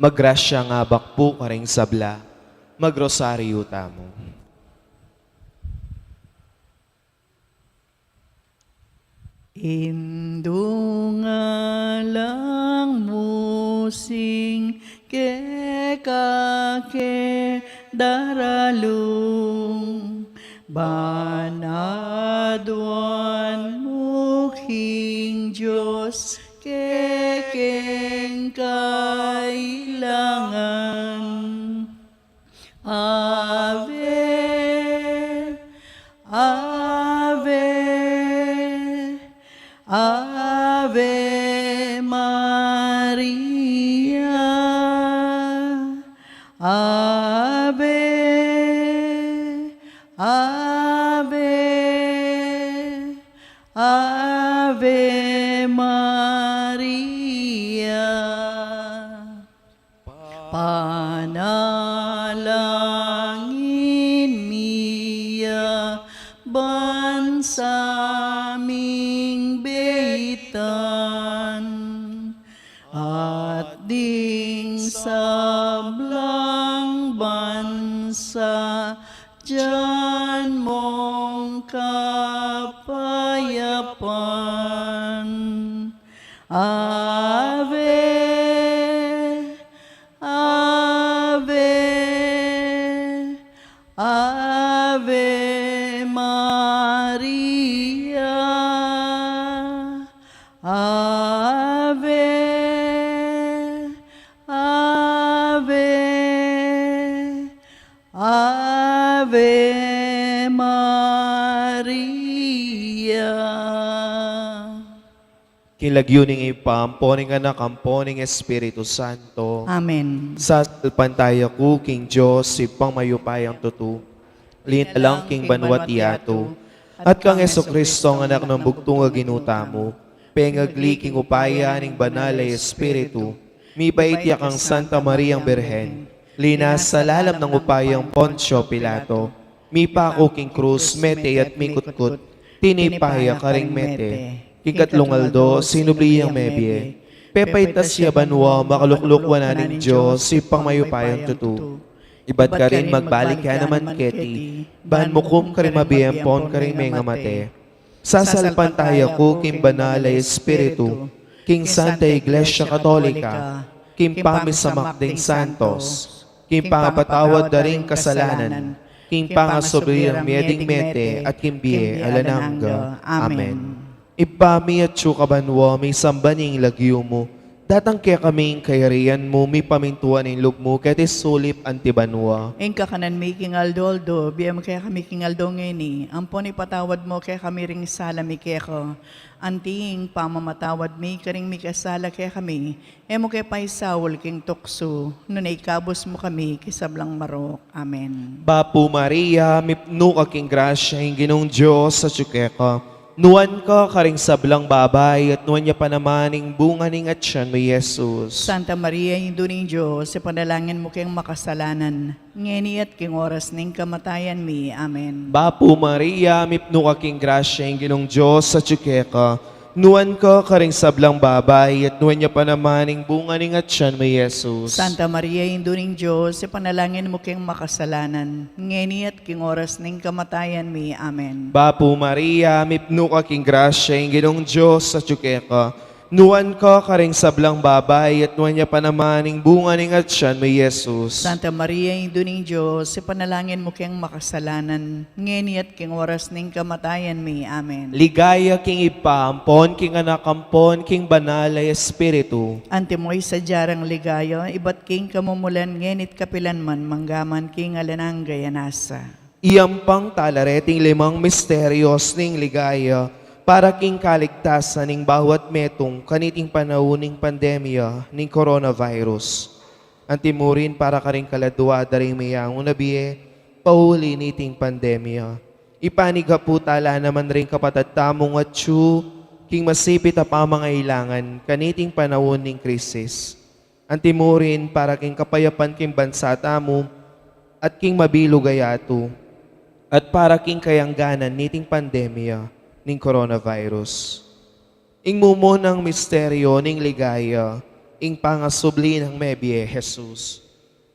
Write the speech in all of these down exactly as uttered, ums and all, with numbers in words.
Magrasya nga abak pu karing sabla. Magrosaryu tamu. Indu ngalang mu sing keka ke daralung, ban aduan mu king Dios kekeng kailangan. Ave, Ave, Ave Maria. Ave, Ave, Ave Maria. Panalangin mi ya ban sa ming beitan, at ding sablang bansa dian mong kapayapan. Ave, Ave, Ave Maria. Ave, Ave, Ave Maria. King lagyu ning Ibpa, ampo ning Anak, ampo ning Espiritu Santo. Amen. Sasalpantaya ku king Dios, Ibpang mayupayang tutu, linalang king banwa't yatu, at kang Jesucristo, ang Anak nang bugtung a Ginu tamu, pengagli king upaya ning Banal a Espiritu, mibait ya kang Santa Mariang Birhen, linasa lalam nang upayang Poncio Pilato, mipaku king krus, mete at mikutkut, tinipa ya karing mete, king katlung aldo sinubli yang mebie, pepaitas ya banua, makalukluk wanan ning Dios, Ibpang mayupayang tutu. Ibat karin magbalik ya naman keti, ban mukum karing mabie ampon karing mengamate. Sasalpantaya ku king Banal a Espiritu, king Santa Iglesia Katolika, king pamisamak ding santos, king pangapatawad da ring kasalanan, king pangasubli rang mie ding mete, at king bie alang angga. Amen. Ibpa mi, atsu ka banua, misamban ya ing lagyu mu, datang kekami ing kayarian mu, mipamintuan ing lub mu keti sulip anti banua. Ing kakanan mi king aldo-aldo ibie mu kekami king aldo ngeni, ampon ipatawad mu kekami ring sala mi keka, anti ing pamamatawad mi karing mikasala kekami, e mu ke paisaul king tuksu, nune ikabus mu kami king sablang marok. Amen. Bapu Maria, mipnu ka king grasya, ing Ginung Dios atsu keka. Nuan ka karing sablang babai, at nuan ya pa naman ing bunga ning atian mu, Jesus. Santa Maria, Indu ning Dios, ipanalangin mu keng makasalanan, ngeni at king oras ning kamatayan mi. Amen. Bapu Maria, mipnu ka king grasya, ing Ginung Dios atsu keka. Nuan ka karing sablang babai, at nuan ya pa naman ing bunga ning atian mu, Jesus. Santa Maria, Indu ning Dios, ipanalangin mu keng makasalanan, ngeni at king oras ning kamatayan mi. Amen. Bapu Maria, mipnu ka king grasya, ing Ginung Dios atsu keka. Nuan ka karing sablang babai, at nuan ya pa naman ing bunga ning atian mu, Jesus. Santa Maria, Indu ning Dios, ipanalangin mu keng makasalanan, ngeni at king oras ning kamatayan mi. Amen. Ligaya king Ibpa, ampon king Anak, ampon king Banal a Espiritu. Antimo ing sadya rang ligaya, ibat king kamumulan, ngeni't kapilan man, manggaman king alang angga. Amen. Iyampang tala reting limang misterios ning ligaya para king kaligtasan ning bawat metung kaniting panaun ning pandemya ning coronavirus. Antimurin para karing kaladua da ring meyangu na bie, pauli niting pandemya. Ipanigapu tala naman ring kapatad tamung atsu king masipit a pamangailangan kaniting panaun ning krisis. Antimurin para king kapayapan king bansa tamu, at king mabilug a yatu, at para king kayangganan niting pandemya ning coronavirus. Ing mumunang misteryo ning ligaya, Ing pangasubli nang mebie Jesus.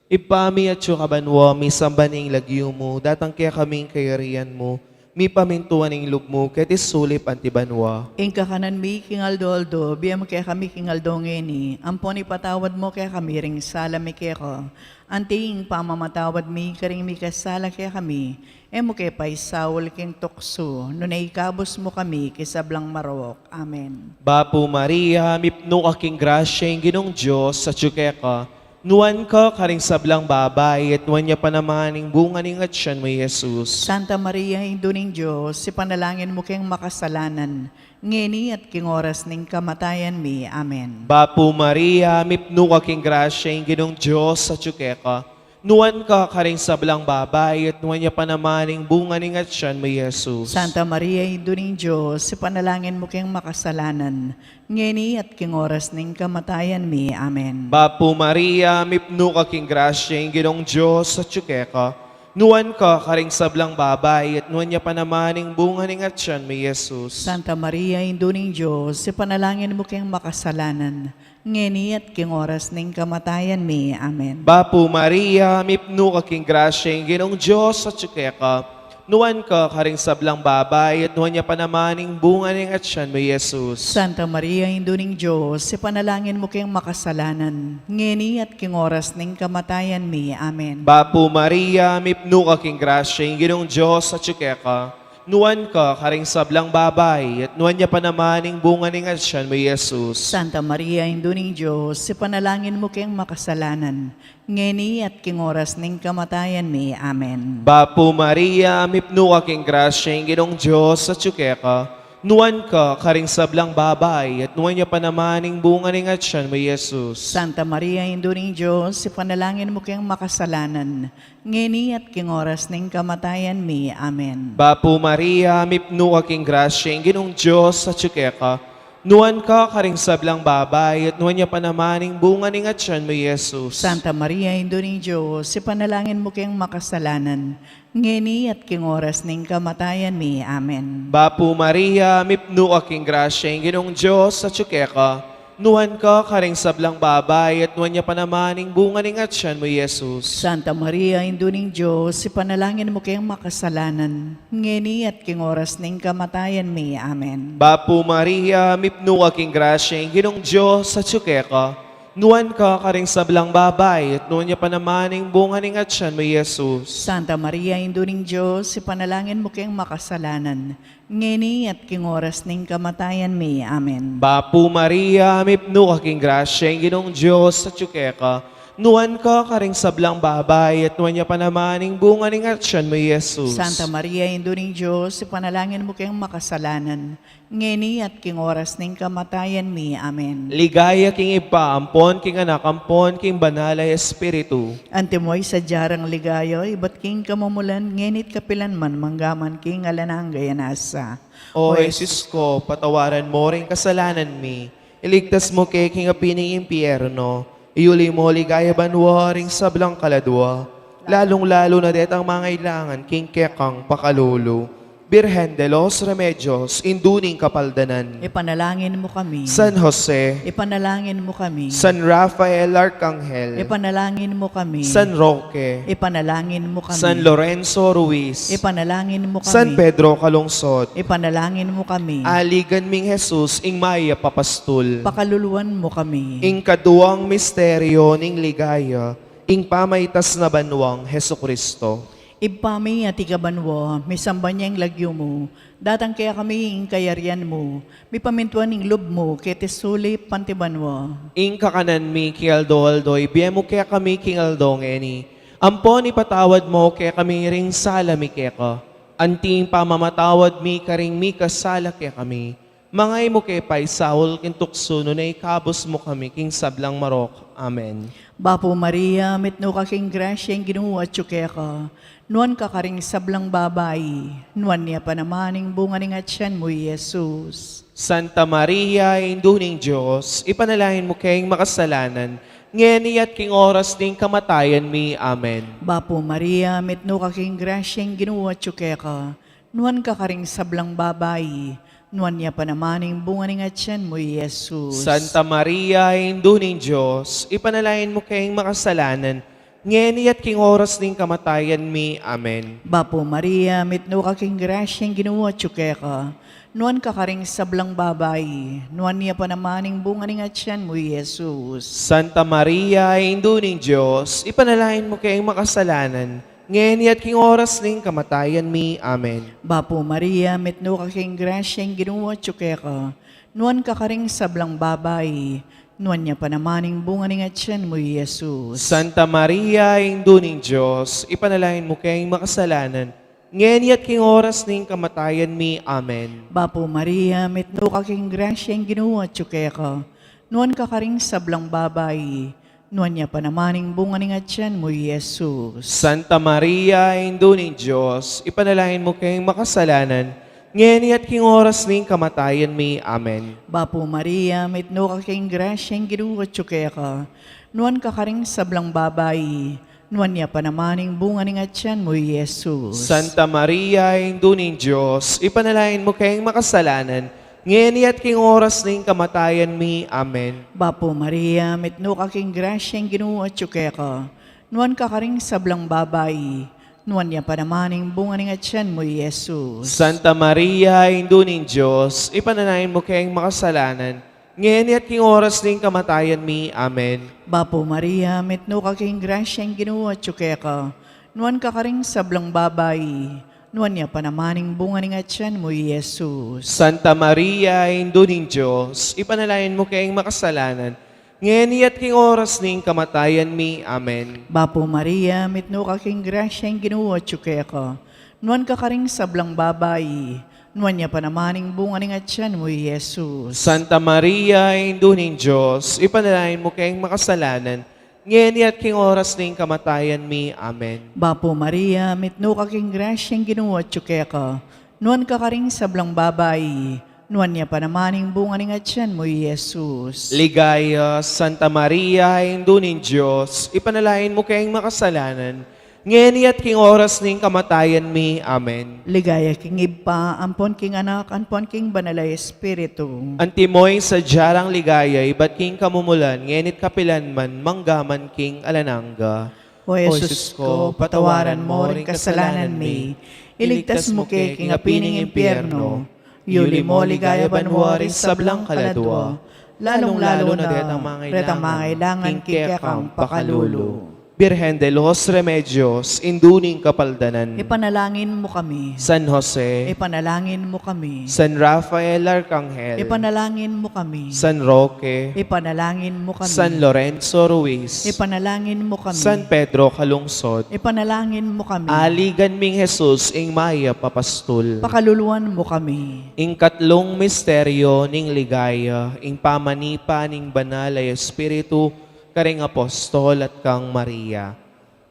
Ibpa mi atsu ka banua, misamban ya ing lagyu mu, datang kekami ing kayarian mu, mipamintuan ing lub mu keti sulip anti banua. Ing kakanan mi king aldo-aldo ibie mu kekami king aldo ngeni, ampon ipatawad mu kekami ring sala mi keka, anti ing pamamatawad mi karing mikasala kekami, e mu ke paisaul king tuksu, nune ikabus mu kami king sablang marok. Amen. Bapu Maria, mipnu ka king grasya, ing Ginung Dios atsu keka, nuan ka karing sablang babai, at nuan ya pa naman ing bunga ning atyan mu, Jesus. Santa Maria, Indu ning Dios, ipanalangin mu keng makasalanan, ngeni at king oras ning kamatayan mi. Amen. Bapu Maria, mipnu ka king grasya, ing Ginung Dios atsu keka, nuan ka karing sablang babai, at nuan ya pa naman ing bunga ning atyan mu, Jesus. Santa Maria, Indu ning Dios, ipanalangin mu keng makasalanan, ngeni at king oras ning kamatayan mi. Amen. Bapu Maria, mipnu ka king grasya, ing Ginung Dios atsu keka, nuan ka karing sablang babai, at nuan ya pa naman ing bunga ning atyan mu, Jesus. Santa Maria, Indu ning Dios, ipanalangin mu keng makasalanan, ngeni at king oras ning kamatayan mi. Amen. Bapu Maria, mipnu ka king grasya, ing Ginung Dios atsu keka, nuan ka karing sablang babai, at nuan ya pa naman ing bunga ning atyan mu, Jesus. Santa Maria, Indu ning Dios, ipanalangin mu keng makasalanan, ngeni at king oras ning kamatayan mi. Amen. Bapu Maria, mipnu ka king grasya, ing Ginung Dios atsu keka, nuan ka karing sablang babai, at nuan ya pa naman ing bunga ning atyan mu, Jesus. Santa Maria, Indu ning Dios, ipanalangin mu keng makasalanan, ngeni at king oras ning kamatayan mi. Amen. Bapu Maria, mipnu ka king grasya, ing Ginung Dios atsu keka, nuan ka karing sablang babai, at nuan ya pa naman ing bunga ning atyan mu, Jesus. Santa Maria, Indu ning Dios, ipanalangin mu keng makasalanan, ngeni at king oras ning kamatayan mi. Amen. Bapu Maria, mipnu ka king grasya, ing Ginung Dios atsu keka, nuan ka karing sablang babai, at nuan ya pa naman ing bunga ning atyan mu, Jesus. Santa Maria, Indu ning Dios, ipanalangin mu keng makasalanan, ngeni at king oras ning kamatayan mi. Amen. Bapu Maria, mipnu ka king grasya, ing Ginung Dios atsu keka, nuan ka karing sablang babai, at nuan ya pa naman ing bunga ning atyan mu, Jesus. Santa Maria, Indu ning Dios, ipanalangin mu keng makasalanan, ngeni at king oras ning kamatayan mi. Amen. Bapu Maria, mipnu ka king grasya, ing Ginung Dios atsu keka, nuan ka karing sablang babai, at nuan ya pa naman ing bunga ning atyan mu, Jesus. Santa Maria, Indu ning Dios, ipanalangin mu keng makasalanan, ngeni at king oras ning kamatayan mi. Amen. Bapu Maria, mipnu ka king grasya, ing Ginung Dios atsu keka, nuan ka karing sablang babai, at nuan ya pa naman ing bunga ning atyan mu, Jesus. Santa Maria, Indu ning Dios, ipanalangin mu keng makasalanan, ngeni at king oras ning kamatayan mi. Amen. Ligaya king Ibpa, ampon king Anak, ampon king Banal a Espiritu. Antimo ing sadya rang ligaya, ibat king kamumulan, ngeni't kapilan man, manggaman king alang angga. Amen. O Jesus ko, patawaran mo ring kasalanan mi, iligtas mu ke king api ning impyerno, iyuli mo king ligaya banua ring sablang kaladua, lalung-lalu na detang mangailangan king kekang pakalulu. Birhen de los Remedios, Indu ning Kapaldanan. Ipanalangin mu kami. San Jose. Ipanalangin mu kami. San Rafael Arkanghel. Ipanalangin mu kami. San Roque. Ipanalangin mu kami. San Lorenzo Ruiz. Ipanalangin mu kami. San Pedro Calungsod. Ipanalangin mu kami. Aligan ming Jesus, ing mayap a pastul. Pakaluluan mu kami. Ing kaduang misteryo ning ligaya, ing pamaitas na banuang Jesucristo. Ibpa mi, atiu ka banua, misamban ya ing lagyu mu, datang kekami ing kayarian mu, mipamintuan ing lub mu keti sulip anti banua. Ing kakanan mi king aldo-aldo ibie mu kekami king aldo ngeni, ampon ipatawad mu kekami ring sala mi keka, anti ing pamamatawad mi karing mikasala kekami. Manga e mu ke paisaul king tuksu, nune ikabus mu kami king sablang marok. Amen. Bapu Maria, mitmu ka king grasya, ing Ginu atyu keka. Nuan ka karing sablang babai, nuan ya pa naman ing bunga ning atyan mu, i Jesus. Santa Maria, Indu ning Dios, ipanalangin mu keng makasalanan, ngeni at king oras ning kamatayan mi. Amen. Bapu Maria, mitmu ka king grasya, ing Ginu atyu keka. Nuan ka karing sablang babai, Nuan ya pa naman ing bunga ning atian mu, i Jesus. Santa Maria, Indu ning Dios, ipanalangin mu keng makasalanan, ngeni at king oras ning kamatayan mi. Amen. Bapu Maria, mitmu ka king grasya, ing Ginu atyu keka. Nuan ka karing sablang babai, nuan ya pa naman ing bunga ning atian mu, i Jesus. Santa Maria, Indu ning Dios, ipanalangin mu keng makasalanan, ngeni at king oras ning kamatayan mi. Amen. Bapu Maria, mitmu ka king grasya, ing Ginu atyu keka. Nuan ka karing sablang babai, nuan ya pa naman ing bunga ning atian mu, i Jesus. Santa Maria, Indu ning Dios, ipanalangin mu keng makasalanan, ngeni at king oras ning kamatayan mi. Amen. Bapu Maria, mitmu ka king grasya, ing Ginu atyu keka. Nuan ka karing sablang babai, nuan ya pa naman ing bunga ning atian mu, i Jesus. Santa Maria, Indu ning Dios, ipanalangin mu keng makasalanan, ngeni at king oras ning kamatayan mi. Amen. Bapu Maria, mitmu ka king grasya, ing Ginu atyu keka. Nuan ka karing sablang babai, nuan ya pa naman ing bunga ning atian mu, i Jesus. Santa Maria, Indu ning Dios, ipanalangin mu keng makasalanan, ngeni at king oras ning kamatayan mi. Amen. Bapu Maria, mitmu ka king grasya, ing Ginu atyu keka. Nuan ka karing sablang babai, nuan ya pa naman ing bunga ning atian mu, i Jesus. Santa Maria, Indu ning Dios, ipanalangin mu keng makasalanan, ngeni at king oras ning kamatayan mi. Amen. Bapu Maria, mitmu ka king grasya, ing Ginu atyu keka. Nuan ka karing sablang babai, nuan ya pa naman ing bunga ning atian mu, i Jesus. Santa Maria, Indu ning Dios, ipanalangin mu keng makasalanan, ngeni at king oras ning kamatayan mi. Amen. Bapu Maria, mitmu ka king grasya, ing Ginu atyu keka. Nuan ka karing sablang babai, nuan ya pa naman ing bunga ning atian mu, i Jesus. Santa Maria, Indu ning Dios, ipanalangin mu keng makasalanan, ngeni at king oras ning kamatayan mi. Amen. Bapu Maria, mitmu ka king grasya, ing Ginu atyu keka. Nuan ka karing sablang babai, nuan ya pa naman ing bunga ning atian mu, i Jesus. Ligaya, Santa Maria, Indu ning Dios, ipanalangin mu keng makasalanan, ngeni at king oras ning kamatayan mi. Amen. Ligaya king Ibpa, ampon king Anak, ampon king Banal a Espiritu. Antimo ing sadya rang ligaya ibat king kamumulan, ngeni't kapilan man, manggaman king alang angga. O Jesus ko, patawaran mo ring kasalanan mi, iligtas mu ke king api ning impyerno, yuli mo ligaya banua ring sablang kaladua, lalung-lalu na detang mangailangan, detang mangailangan king kekang pakalulu. Birhen de los Remedios, Indu ning Kapaldanan. Ipanalangin mu kami. San Jose. Ipanalangin mu kami. San Rafael Arcangel. Ipanalangin mu kami. San Roque. Ipanalangin mu kami. San Lorenzo Ruiz. Ipanalangin mu kami. San Pedro Calungsod. Ipanalangin mu kami. Aligan ming Jesus, ing mayap a pastul. Pakaluluan mu kami. Ing katlung misteryo ning ligaya, ing pamanipa ning Banal a Espiritu karing apostol at kang Maria.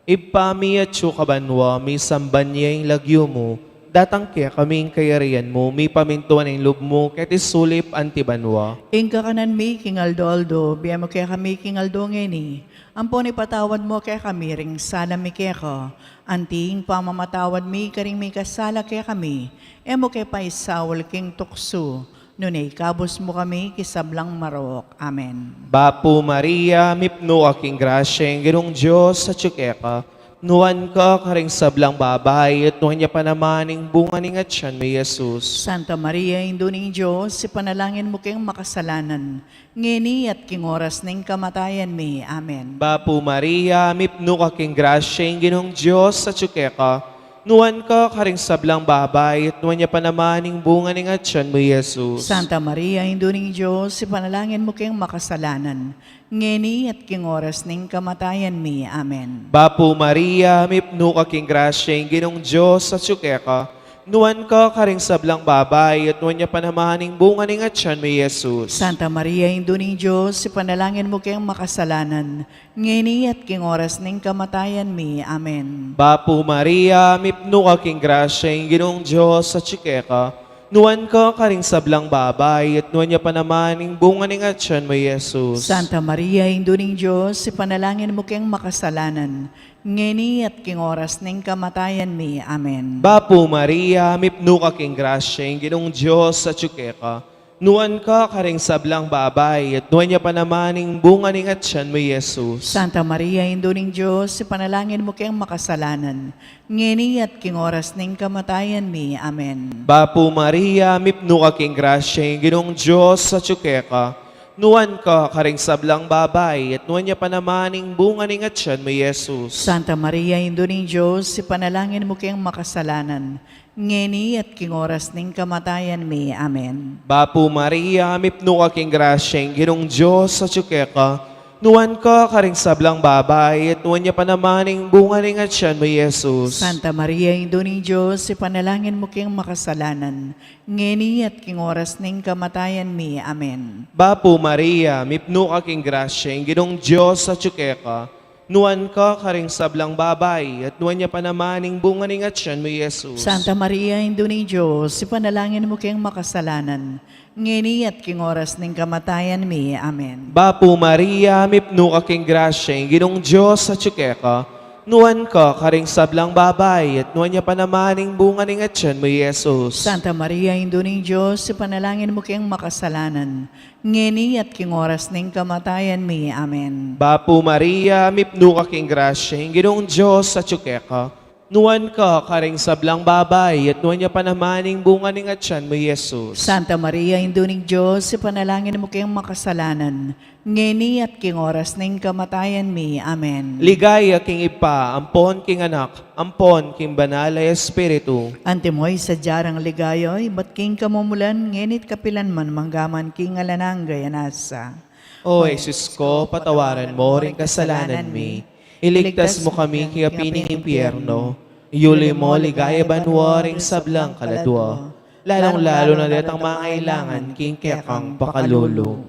Ibpa mi atsu ka banua, misamban ya ing lagyu mu, datang kekami ing kayarian mu, mipamintuan ing lub mu keti sulip anti banua. Ing kakanan mi king aldo-aldo ibie mu kekami king aldo ngeni, ampon ipatawad mu kekami ring sala mi keka, anti ing pamamatawad mi karing mikasala kekami, e mu ke paisaul king tuksu, nune ikabus mu kami king sablang marok. Amen. Bapu Maria, mipnu ka king grasya, ing Ginung Dios atsu keka. Nuan ka karing sablang babai, at nuan ya pa naman ing bunga ning atian mu, i Jesus. Santa Maria, Indu ning Dios, ipanalangin mu keng makasalanan, ngeni at king oras ning kamatayan mi. Amen. Bapu Maria, mipnu ka king grasya, ing Ginung Dios atsu keka. Nuan ka karing sablang babai, at nuan ya pa naman ing bunga ning atian mu, i Jesus. Santa Maria, Indu ning Dios, ipanalangin mu keng makasalanan, ngeni at king oras ning kamatayan mi. Amen. Bapu Maria, mipnu ka king grasya, ing Ginung Dios atsu keka. Nuan ka karing sablang babai, at nuan ya pa naman ing bunga ning atian mu, i Jesus. Santa Maria, Indu ning Dios, ipanalangin mu keng makasalanan, ngeni at king oras ning kamatayan mi. Amen. Bapu Maria, mipnu ka king grasya, ing Ginung Dios atsu keka. Nuan ka karing sablang babai, at nuan ya pa naman ing bunga ning atian mu, i Jesus. Santa Maria, Indu ning Dios, ipanalangin mu keng makasalanan, ngeni at king oras ning kamatayan mi. Amen. Bapu Maria, mipnu ka king grasya, ing Ginung Dios atyu keka. Nuan ka karing sablang babai, at nuan ya pa naman ing bunga ning atyan mu, Jesus. Santa Maria, Indu ning Dios, ipanalangin mu keng makasalanan, ngeni at king oras ning kamatayan mi. Amen. Bapu Maria, mipnu ka king grasya, ing Ginung Dios atyu keka. Nuan ka karing sablang babai, at nuan ya pa naman ing bunga ning atyan mu, Jesus. Santa Maria, Indu ning Dios, ipanalangin mu keng makasalanan, ngeni at king oras ning kamatayan mi. Amen. Bapu Maria, mipnu ka king grasya, ing Ginung Dios atyu keka. Nuan ka karing sablang babai, at nuan ya pa naman ing bunga ning atyan mu, Jesus. Santa Maria, Indu ning Dios, ipanalangin mu keng makasalanan, ngeni at king oras ning kamatayan mi. Amen. Bapu Maria, mipnu ka king grasya, ing Ginung Dios atyu keka. Nuan ka karing sablang babai, at nuan ya pa naman ing bunga ning atyan mu, Jesus. Santa Maria, Indu ning Dios, ipanalangin mu keng makasalanan, ngeni at king oras ning kamatayan mi. Amen. Bapu Maria, mipnu ka king grasya, ing Ginung Dios atyu keka. Nuan ka karing sablang babai, at nuan ya pa naman ing bunga ning atyan mu, Jesus. Santa Maria, Indu ning Dios, ipanalangin mu keng makasalanan, ngeni at king oras ning kamatayan mi. Amen. Bapu Maria, mipnu ka king grasya, ing Ginung Dios atyu keka. Nuan ka karing sablang babai, at nuan ya pa naman ing bunga ning atyan mu, Jesus. Santa Maria, Indu ning Dios, ipanalangin mu keng makasalanan, ngeni at king oras ning kamatayan mi. Amen. Ligaya king Ibpa, ampon king Anak, ampon king Banal a Espiritu. Antimo ing sadya rang ligaya, ibat king kamumulan, ngeni at kapilan man, mangga man king alang angga. Amen. O Jesus ko, patawaran mo ring kasalanan mi, iligtas mu kami king api ning impyerno, iyuli mo king ligaya banua ring sablang kaladua, lalung-lalu na detang mangailangan king kekang pakalulu.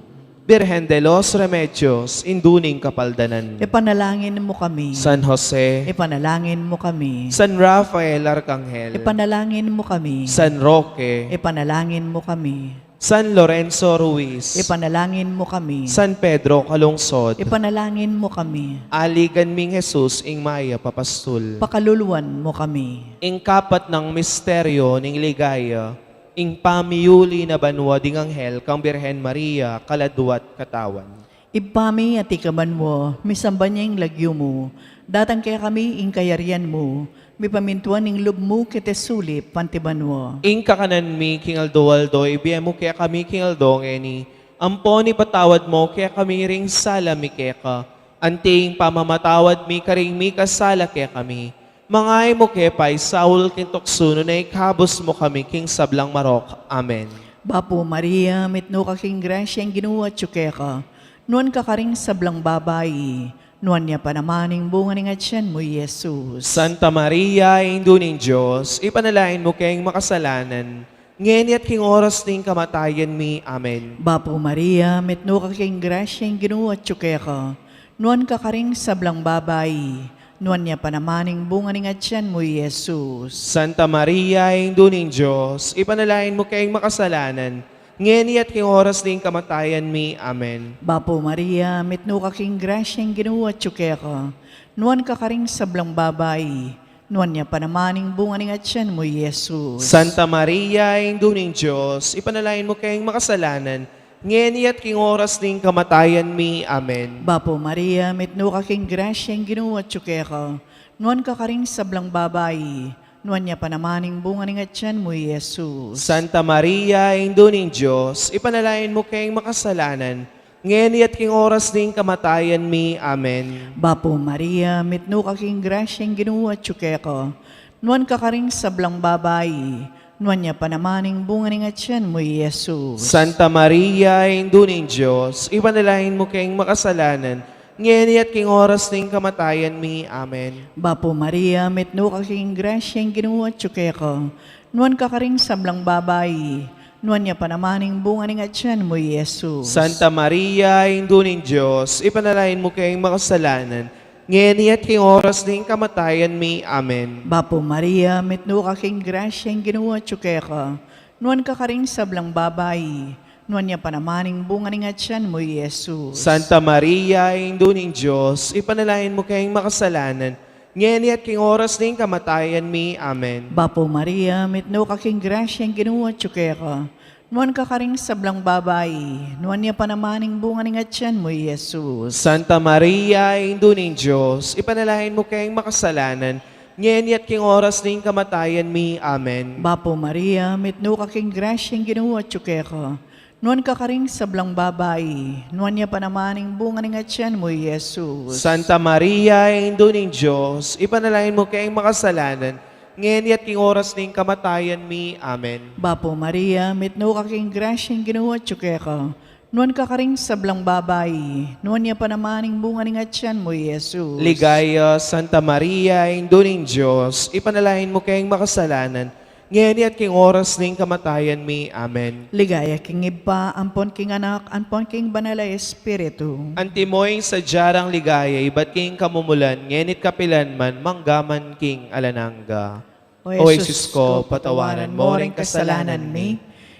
Birhen de los Remedios, Indu ning Kapaldanan. Ipanalangin mu kami. San Jose. Ipanalangin mu kami. San Rafael Arkanghel. Ipanalangin mu kami. San Roque. Ipanalangin mu kami. San Lorenzo Ruiz. Ipanalangin mu kami. San Pedro Calungsod. Ipanalangin mu kami. Aligan ming Jesus, ing mayap a pastul. Pakaluluan mu kami. Ing kapat nang misteryo ning ligaya, ing pamiyuli na banua ding anghel kang Birhen Maria, kaladua't katawan. Ibpa mi, atiu ka banua, misamban ya ing lagyu mu, datang kekami ing kayarian mu, mipamintuan ing lub mu keti sulip anti banua. Ing kakanan mi king aldo-aldo ibie mu kekami king aldo ngeni, ampon ipatawad mu kekami ring sala mi keka, anti ing pamamatawad mi karing mikasala kekami. Manga e mu ke paisaul king tuksu, nune ikabus mu kami king sablang marok. Amen. Bapu Maria, mitmu ka king grasya, ing Ginu atyu keka. Nuan ka karing sablang babai, nuan ya pa naman ing bunga ning atyan mu, i Jesus. Santa Maria, Indu ning Dios, ipanalangin mu keng makasalanan, ngeni at king oras ning kamatayan mi. Amen. Bapu Maria, mitmu ka king grasya, ing Ginu atyu keka. Nuan ka karing sablang babai, nuan ya pa naman ing bunga ning atyan mu, i Jesus. Santa Maria, Indu ning Dios, ipanalangin mu keng makasalanan, ngeni at king oras ning kamatayan mi. Amen. Bapu Maria, mitmu ka king grasya, ing Ginu atyu keka. Nuan ka karing sablang babai, nuan ya pa naman ing bunga ning atyan mu, i Jesus. Santa Maria, Indu ning Dios, ipanalangin mu keng makasalanan, ngeni at king oras ning kamatayan mi. Amen. Bapu Maria, mitmu ka king grasya, ing Ginu atyu keka. Nuan ka karing sablang babai, nuan ya pa naman ing bunga ning atyan mu, i Jesus. Santa Maria, Indu ning Dios, ipanalangin mu keng makasalanan, ngeni at king oras ning kamatayan mi. Amen. Bapu Maria, mitmu ka king grasya, ing Ginu atyu keka. Nuan ka karing sablang babai, nuan ya pa naman ing bunga ning atyan mu, i Jesus. Santa Maria, Indu ning Dios, ipanalangin mu keng makasalanan, ngeni at king oras ning kamatayan mi. Amen. Bapu Maria, mitmu ka king grasya, ing Ginu atyu keka. Nuan ka karing sablang babai, nuan ya pa naman ing bunga ning atyan mu, i Jesus. Santa Maria, Indu ning Dios, ipanalangin mu keng makasalanan, ngeni at king oras ning kamatayan mi. Amen. Bapu Maria, mitmu ka king grasya, ing Ginu atyu keka. Nuan ka karing sablang babai, nuan ya pa naman ing bunga ning atyan mu, i Jesus. Santa Maria, Indu ning Dios, ipanalangin mu keng makasalanan, ngeni at king oras ning kamatayan mi. Amen. Bapu Maria, mitmu ka king grasya, ing Ginu atyu keka. Nuan ka karing sablang babai, nuan ya pa naman ing bunga ning atyan mu, i Jesus. Santa Maria, Indu ning Dios, ipanalangin mu keng makasalanan, ngeni at king oras ning kamatayan mi. Amen. Bapu Maria, mitmu ka king grasya, ing Ginu atyu keka. Nuan ka karing sablang babai, nuan ya pa naman ing bunga ning atyan mu, i Jesus. Santa Maria, Indu ning Dios, ipanalangin mu keng makasalanan, ngeni at king oras ning kamatayan mi. Amen. Bapu Maria, mitmu ka king grasya, ing Ginu atyu keka. Nuan ka karing sablang babai, nuan ya pa naman ing bunga ning atyan mu, i Jesus. Ligaya, Santa Maria, Indu ning Dios, ipanalangin mu keng makasalanan, ngeni at king oras ning kamatayan mi. Amen. Ligaya king Ibpa, ampon king Anak, ampon king Banal a Espiritu. Antimo ing sadya rang ligaya ibat king kamumulan, ngeni't kapilan man, mangga man king alang angga. O Jesus ko, patawaran mo ring kasalanan mi,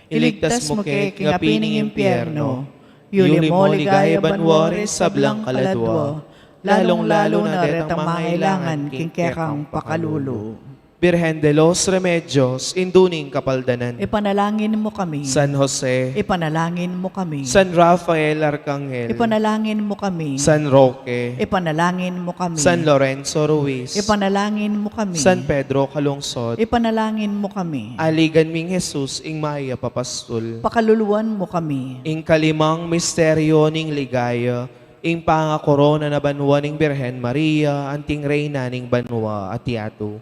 iligtas mu ke king api ning impyerno, yuli mo ligaya banua ring sablang kaladua, lalung-lalu na detang mangailangan king kekang pakalulu. Birhen de los Remedios, Indu ning Kapaldanan. Ipanalangin mu kami. San Jose. Ipanalangin mu kami. San Rafael Arcangel. Ipanalangin mu kami. San Roque. Ipanalangin mu kami. San Lorenzo Ruiz. Ipanalangin mu kami. San Pedro Calungsod. Ipanalangin mu kami. Aligan ming Jesus, ing mayap a pastul. Pakaluluan mu kami. Ing kalimang misteryo ning ligaya, ing pangakorona na banua ning Birhen Maria, anting Reyna ning banua at yatu.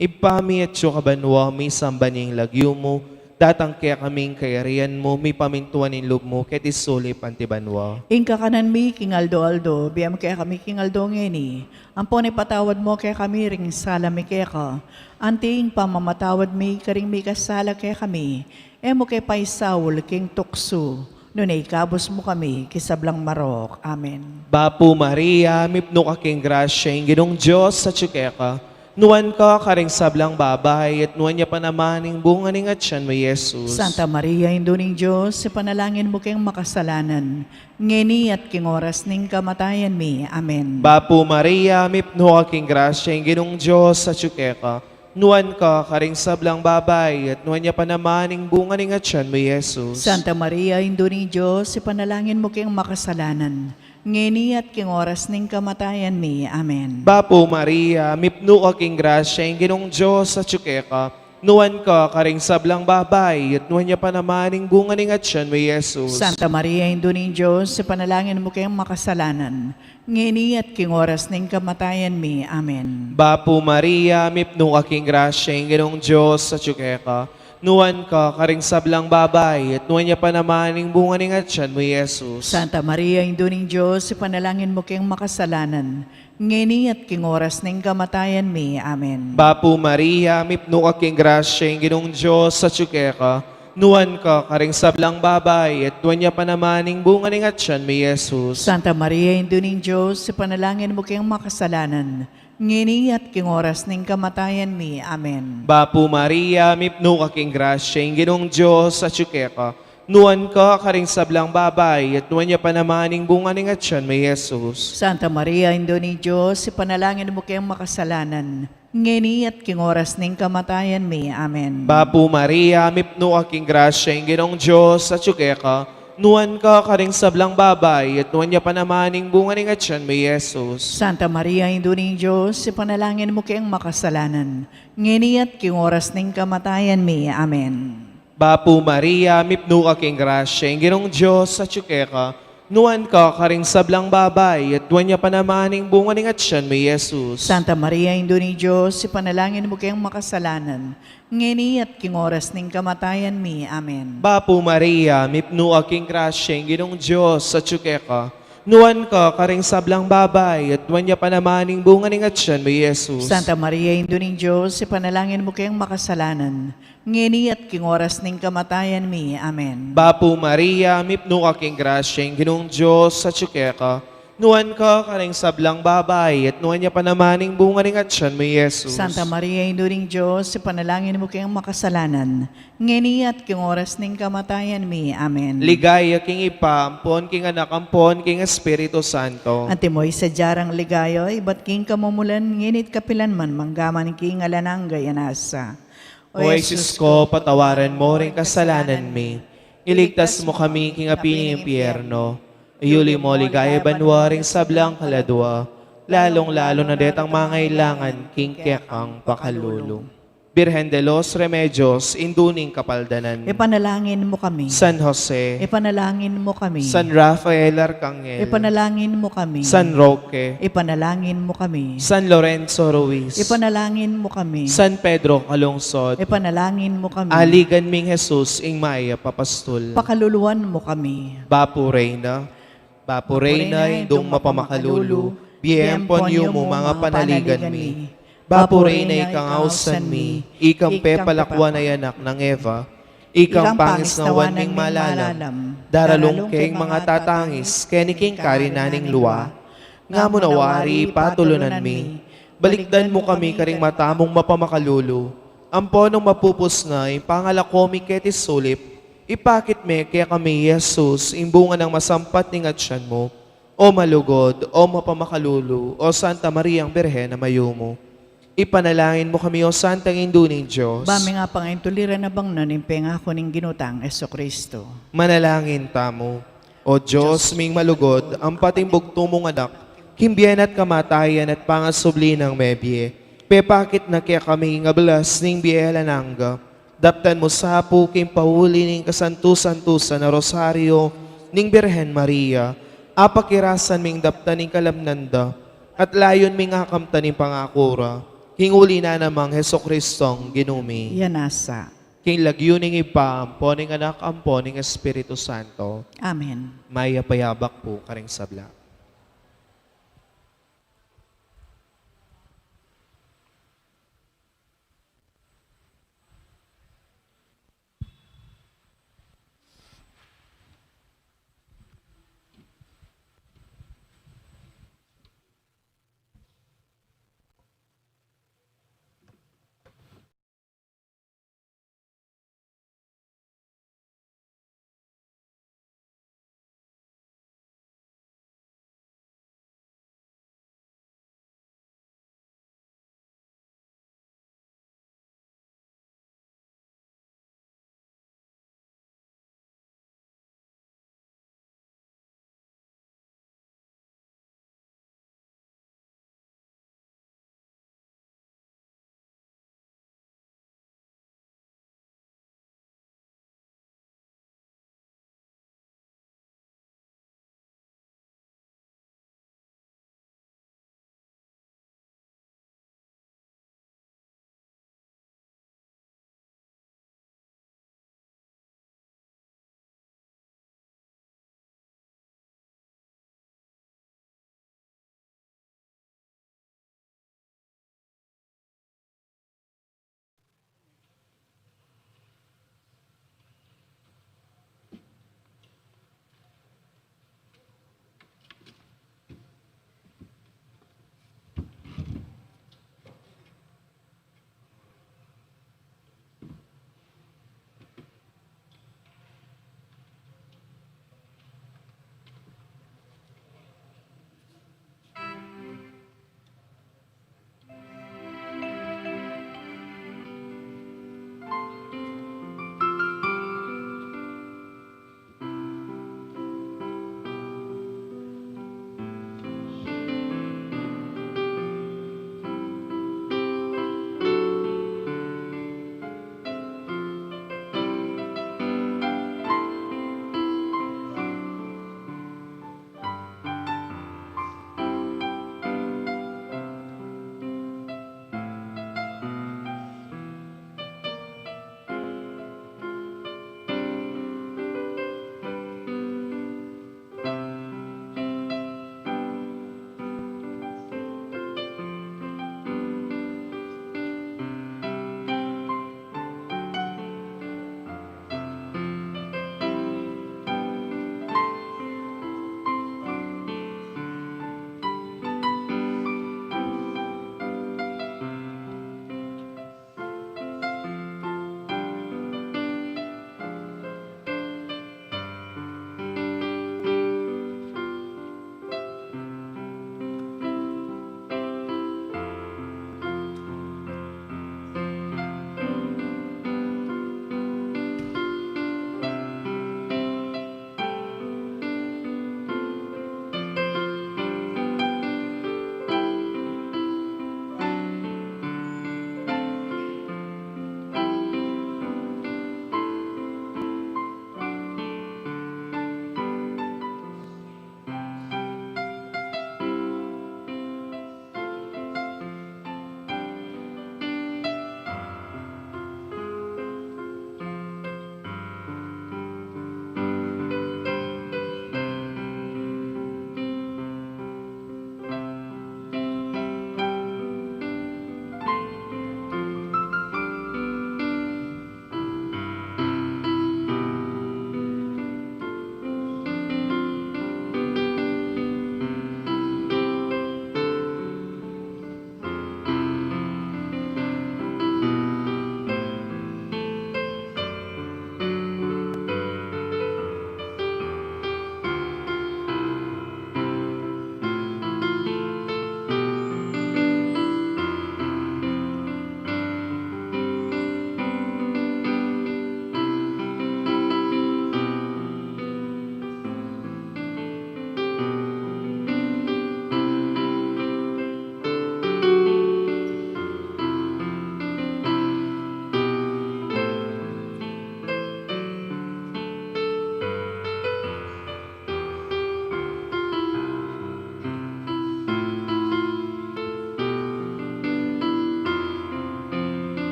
Ibpa mi, atsu ka banua, misamban ya ing lagyu mu, datang kekami ing kayarian mu, mipamintuan ing lub mu keti sulip anti banua. Ing kakanan mi king aldo-aldo, ibie mu kekami king aldo ngeni, ampon ipatawad mu kekami ring sala mi keka, anti ing pamamatawad mi karing mikasala kekami, e mu ke paisaul king tuksu, nune ikabus mu kami king sablang marok. Amen. Bapu Maria, mipnu ka king grasya, ing Ginung Dios atsu keka, nuan ka karing sablang babai, at nuan ya pa naman ing bunga ning atyan mu, i Jesus. Santa Maria, Indu ning Dios, ipanalangin mu keng makasalanan, ngeni at king oras ning kamatayan mi. Amen. Bapu Maria, mipnu ka king grasya, ing Ginung Dios atsu keka, nuan ka karing sablang babai, at nuan ya pa naman ing bunga ning atyan mu, i Jesus. Santa Maria, Indu ning Dios, ipanalangin mu keng makasalanan, ngeni at king oras ning kamatayan mi. Amen. Bapu Maria, mipnu ka king grasya, ing Ginung Dios atsu keka, nuan ka karing sablang babai, at nuan ya pa naman ing bunga ning atyan mu, i Jesus. Santa Maria, Indu ning Dios, ipanalangin mu keng makasalanan, ngeni at king oras ning kamatayan mi. Amen. Bapu Maria, mipnu ka king grasya, ing Ginung Dios atsu keka, nuan ka karing sablang babai, at nuan ya pa naman ing bunga ning atyan mu, i Jesus. Santa Maria, Indu ning Dios, ipanalangin mu keng makasalanan, ngeni at king oras ning kamatayan mi. Amen. Bapu Maria, mipnu ka king grasya, ing Ginung Dios atsu keka, nuan ka karing sablang babai, at nuan ya pa naman ing bunga ning atyan mu, i Jesus. Santa Maria, Indu ning Dios, ipanalangin mu keng makasalanan, ngeni at king oras ning kamatayan mi. Amen. Bapu Maria, mipnu ka king grasya, ing Ginung Dios atsu keka, nuan ka karing sablang babai, at nuan ya pa naman ing bunga ning atyan mu, i Jesus. Santa Maria, Indu ning Dios, ipanalangin mu keng makasalanan, ngeni at king oras ning kamatayan mi. Amen. Bapu Maria, mipnu ka king grasya, ing Ginung Dios atsu keka, nuan ka karing sablang babai, at nuan ya pa naman ing bunga ning atyan mu, i Jesus. Santa Maria, Indu ning Dios, ipanalangin mu keng makasalanan, ngeni at king oras ning kamatayan mi. Amen. Bapu Maria, mipnu ka king grasya, ing Ginung Dios atsu keka, nuan ka karing sablang babai, at nuan ya pa naman ing bunga ning atyan mu, i Jesus. Santa Maria, Indu ning Dios, ipanalangin mu keng makasalanan, ngeni at king oras ning kamatayan mi. Amen. Bapu Maria, mipnu ka king grasya, ing Ginung Dios atsu keka, nuan ka karing sablang babai, at nuan ya pa naman ing bunga ning atyan mu, i Jesus. Santa Maria, Indu ning Dios, ipanalangin mu keng makasalanan, ngeni at king oras ning kamatayan mi. Amen. Bapu Maria, mipnu ka king grasya, ing Ginung Dios atsu keka, Nuan ka karing sablang babai, at nuan ya pa naman ing bunga ning atyan mu, Jesus. Santa Maria, Indu ning Dios, ipanalangin mu keng makasalanan, ngeni at keng oras ning kamatayan mi. Amen. Ligaya king Ibpa, ampon king Anak, ampon king Espiritu Santo. Antimo ing sadya rang ligaya, ibat king kamumulan, ngeni at kapilan man, mangga man king alang angga. Amen. O Jesus ko, patawaran mu ring kasalanan mi, iligtas mu kami king api ning impyerno, iyuli mu king ligaya banua ring sablang kaladua, lalung-lalu na detang mangailangan king kekang pakalulu. Birhen de los Remedios, Indu ning Kapaldanan. Ipanalangin mu kami. San Jose. Ipanalangin mu kami. San Rafael Arcangel. Ipanalangin mu kami. San Roque. Ipanalangin mu kami. San Lorenzo Ruiz. Ipanalangin mu kami. San Pedro Calungsod. Ipanalangin mu kami. Aligan ming Jesus, ing mayap a pastul. Pakaluluan mu kami. Bapu Reyna. Bapu Reyna, Indung mapamakalulu, bie ampon yumu mangapaligan mi. Bapu Reyna, ikang ausan mi, ikang pepalakuan a anak nang Eva, ikang pangisnawan ming malalam, daralung keng mangatatangis keni king karinan ning lua. Nga mu na wari, patulunan mi, balikdan mu kami karing mata mung mapamakalulu, ampon nung mapupus na ing pangalako mi keti sulip, ipakit me kekami i Jesus, ing bunga nang masampat ning atyan mu. O malugud, o mapamakalulu, o Santa Mariang Birhen a mayumu, ipanalangin mu kami, o Santang Indu ning Dios. Ba ming apangaintulira na bang na ning pengaku ning Ginu tang Jesucristo. Manalangin tamu. O Dios ming malugud, ampat ing bugtung mung Anak, king bie na at kamatayan at pangasubli nang mebie, pepakit na kekami ing ablas ning bie alang angga. Daptan mu sa pu king pauli ning kasantu-santusan a Rosario ning Birhen Maria, apakirasan ming daptan ing kalamnan da, at layun ming akamtan ing pangaku ra, king uli na namang Jesucristong Ginu mi. Iya nasa. King lagyu ning Ibpa, ampon ning Anak, ampon ning Espiritu Santo. Amen. Mayap a yabak pu karing sabla.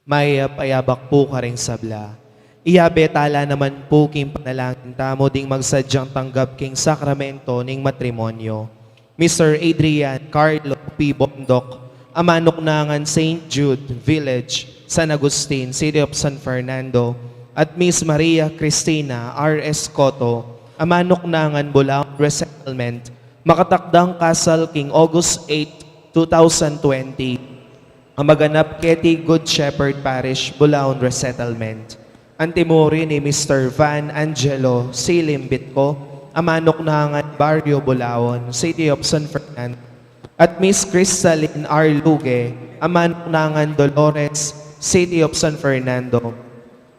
Mayap a abak pu karing sabla. Iyabe tala naman pu king panalangin tamu ding magsadyang tanggap king sakramento ning matrimonyo. Mister Adrian Carlo P. Bondoc, a manuknangan Saint Jude Village, San Agustin, City of San Fernando, at Miss Maria Cristina R. Escoto, a manuknangan Bulaon Resettlement, makatakdang kasal king August eight, two thousand twenty. A maganap keti Good Shepherd Parish, Bulaon Resettlement. Antimurin i Mister Van Angelo C. Limbitco, a manuknangan Barrio Bulaon, City of San Fernando, at Miss Cristalin R. Luge, a manuknangan Dolores, City of San Fernando.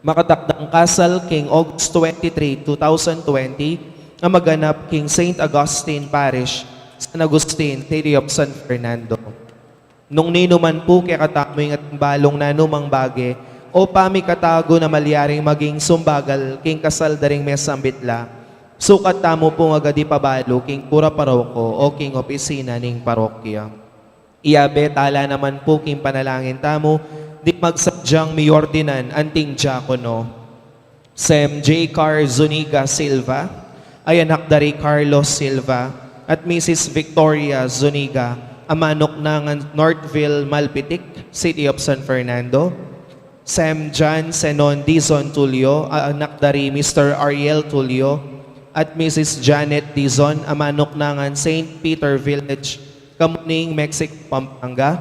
Makatakdang kasal king August twenty-three, two thousand twenty, a maganap king Saint Augustine Parish, San Agustin, City of San Fernando. Nung ninu man pu kekatamu ing ating balung nanumang bage o pamikatagun a malyaring maging sumbagal king kasal da ring mesambit la, sukat tamu pung agad ipabalu king kura paroko o king opisina ning parokya. Iyabe tala naman pu king panalangin tamu ding magsadyang miordinan anting diakono. Sem Jaycar Zuniga Silva, a anak da ri Carlos Silva at Missus Victoria Zuniga, a manuknangan Northville, Malpitic, City of San Fernando. Sem John Senon Dizon Tulio, a anak da ri Mister Ariel Tulio at Missus Janet Dizon, a manuknangan Saint Peter Village, Camuning, Mexico, Pampanga.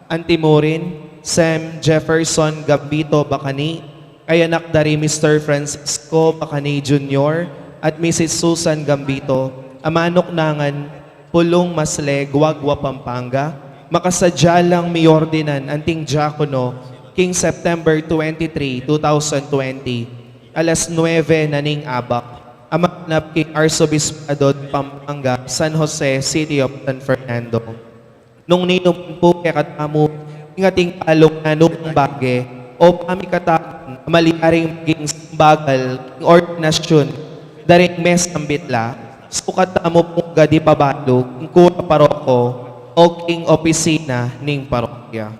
Antimurin, Sem Jefferson Gambito Bacani, a anak da ri Mister Francisco Bacani Junior at Missus Susan Gambito, a manuknangan Pulong, Masle, Guagua, Pampanga, makasadya lang miordinan anting diakono king September twenty-three, two thousand twenty, alas nuebe na ning abak, a maganap king Arsobispado de Pampanga, San Jose, City of San Fernando. Nung ninu man pu kekatamu ing ating balung nanumang bage o pamikatagun a malyaring maging sumbagal king ordinasyun da ring mesambit la, sukat tamu pung agad ipabalu king kura paroko o king opisina ning parokya.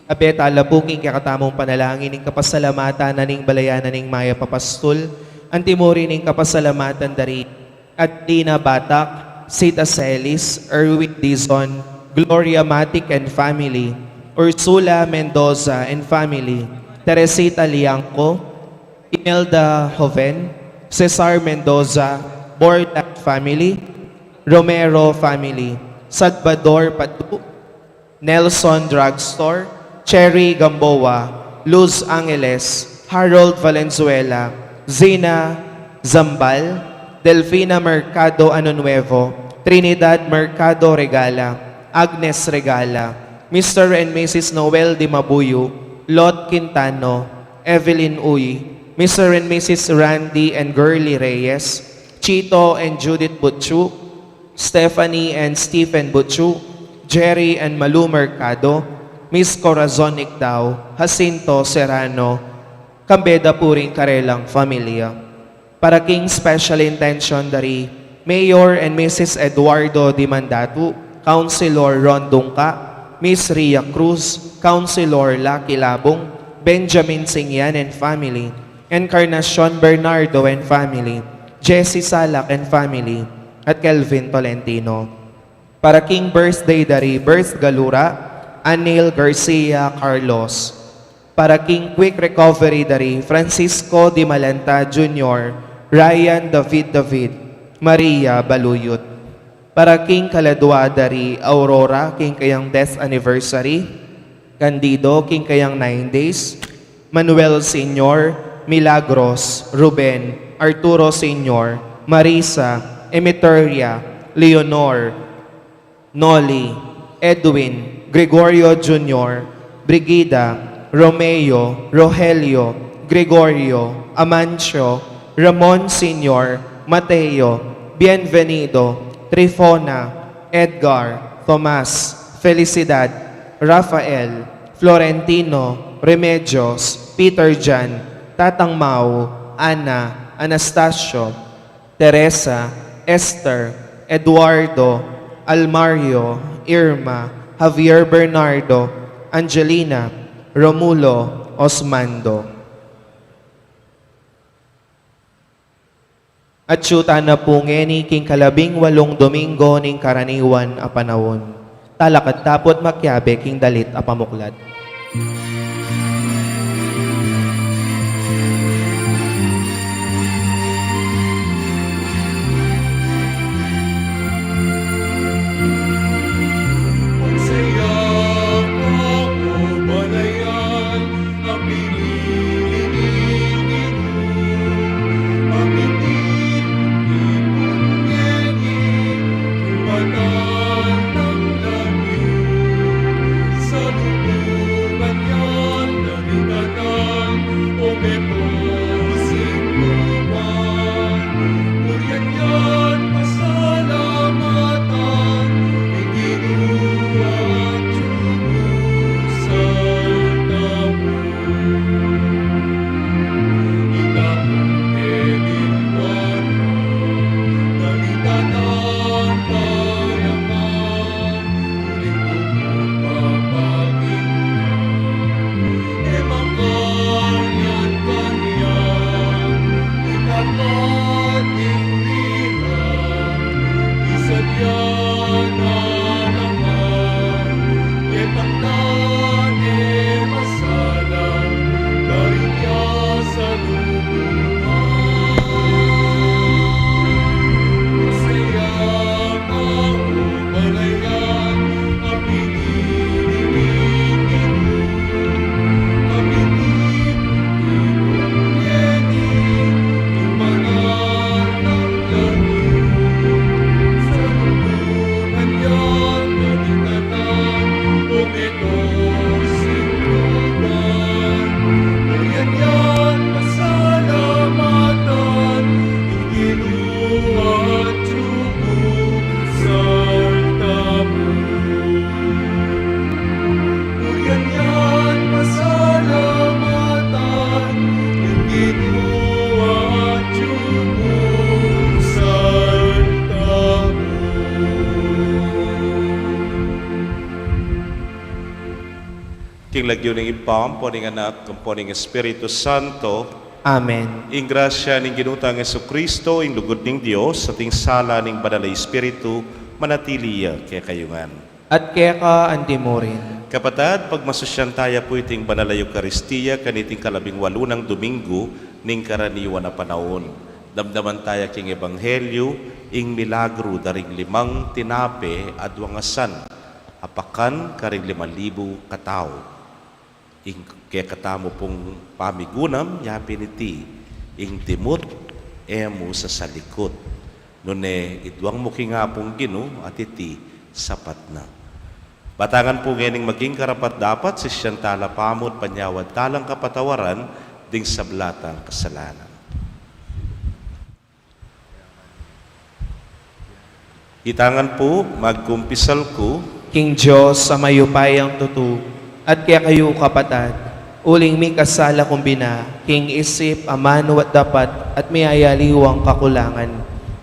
Iyabe tala pu king kekatamung panalangin ing kapasalamatan na ning balayan na ning mayap a pastul, antimurin ing kapasalamatan da ri Adelina Batak, Sita Celis, Erwin Dizon, Gloria Matic and family, Ursula Mendoza and family, Teresita Liangco, Imelda Joven, Cesar Mendoza, Borlat family, Romero family, Salvador Patu, Nelson Drugstore, Cherry Gamboa, Luz Angeles, Harold Valenzuela, Zina Zambal, Delfina Mercado Año Nuevo, Trinidad Mercado Regala, Agnes Regala, Mister and Missus Noel Dimabuyo, Lot Quintano, Evelyn Uy, Mister and Missus Randy and Girly Reyes, Chito and Judith Butchu, Stephanie and Stephen Butchu, Jerry and Malu Mercado, Miss Corazon Icdao, Jacinto Serrano, kambe da pu ring karelang familia. Para king special intention da ri Mayor and Missus Eduardo Dimandatu, Councilor Ron Dungca, Miss Ria Cruz, Councilor Lucky Labung, Benjamin Singyan and family, Encarnacion Bernardo and family, Jessie Salak and family, at Kelvin Tolentino. Para king birthday da ri Birth Galura, Anil Garcia Carlos. Para king quick recovery da ri Francisco Dimalanta Junior, Ryan David David, Maria Baluyut. Para king kaladua da ri Aurora, king kayang death anniversary, Candido, king kayang nine days, Manuel Senior, Milagros, Ruben, Arturo Senior, Marisa, Emeteria, Leonor, Noli, Edwin, Gregorio Junior, Brigida, Romeo, Rogelio, Gregorio, Amancio, Ramon Senior, Mateo, Bienvenido, Trifona, Edgar, Tomas, Felicidad, Rafael, Florentino, Remedios, Peter Jan, Tatang Mau, Ana, Anastasio, Teresa, Esther, Eduardo, Almario, Irma, Javier Bernardo, Angelina, Romulo, Osmando. Atiu tana pu ngeni king kalabing walung Domingo ning karaniwan a panaun. Talakad ta pu at makiabe king dalit a pamuklat. King lagyu ning Ibpa, ampo ning Anak, ampo ning Espiritu Santo. Amen. Ing grasya ning Ginu tang Jesucristo, ing lugud ning Dios, at ing sala ning Banal a Espiritu, manatili ya kekayu ngan. At keka antimurin. Kapatad, pagmasusyan taya pu iting Banal a Eukaristia kaniting kalabing walu nang Domingo ning karaniwan a panaun. Damdaman taya king Ebanghelyo ing milagru da ring limang tinape at duang asan a pakan karing lima libu katau. Ing kekatamu pung pamigunam, ya pin iti, ing dimut, e mu sasalikut. Nune iduang mu king Apung Ginu at iti sapat na. Batangan pu ngening maging karapat-dapat, sisian tala pa mu at panyawad talang kapatawaran ding sabla tang kasalanan. Itangan pu, magkumpisal ku king Dios a mayupayang tutu, at kekayu kapatad, uling mikasala kung bina, king isip, amanu at dapat, at miyayaliwang kakulangan.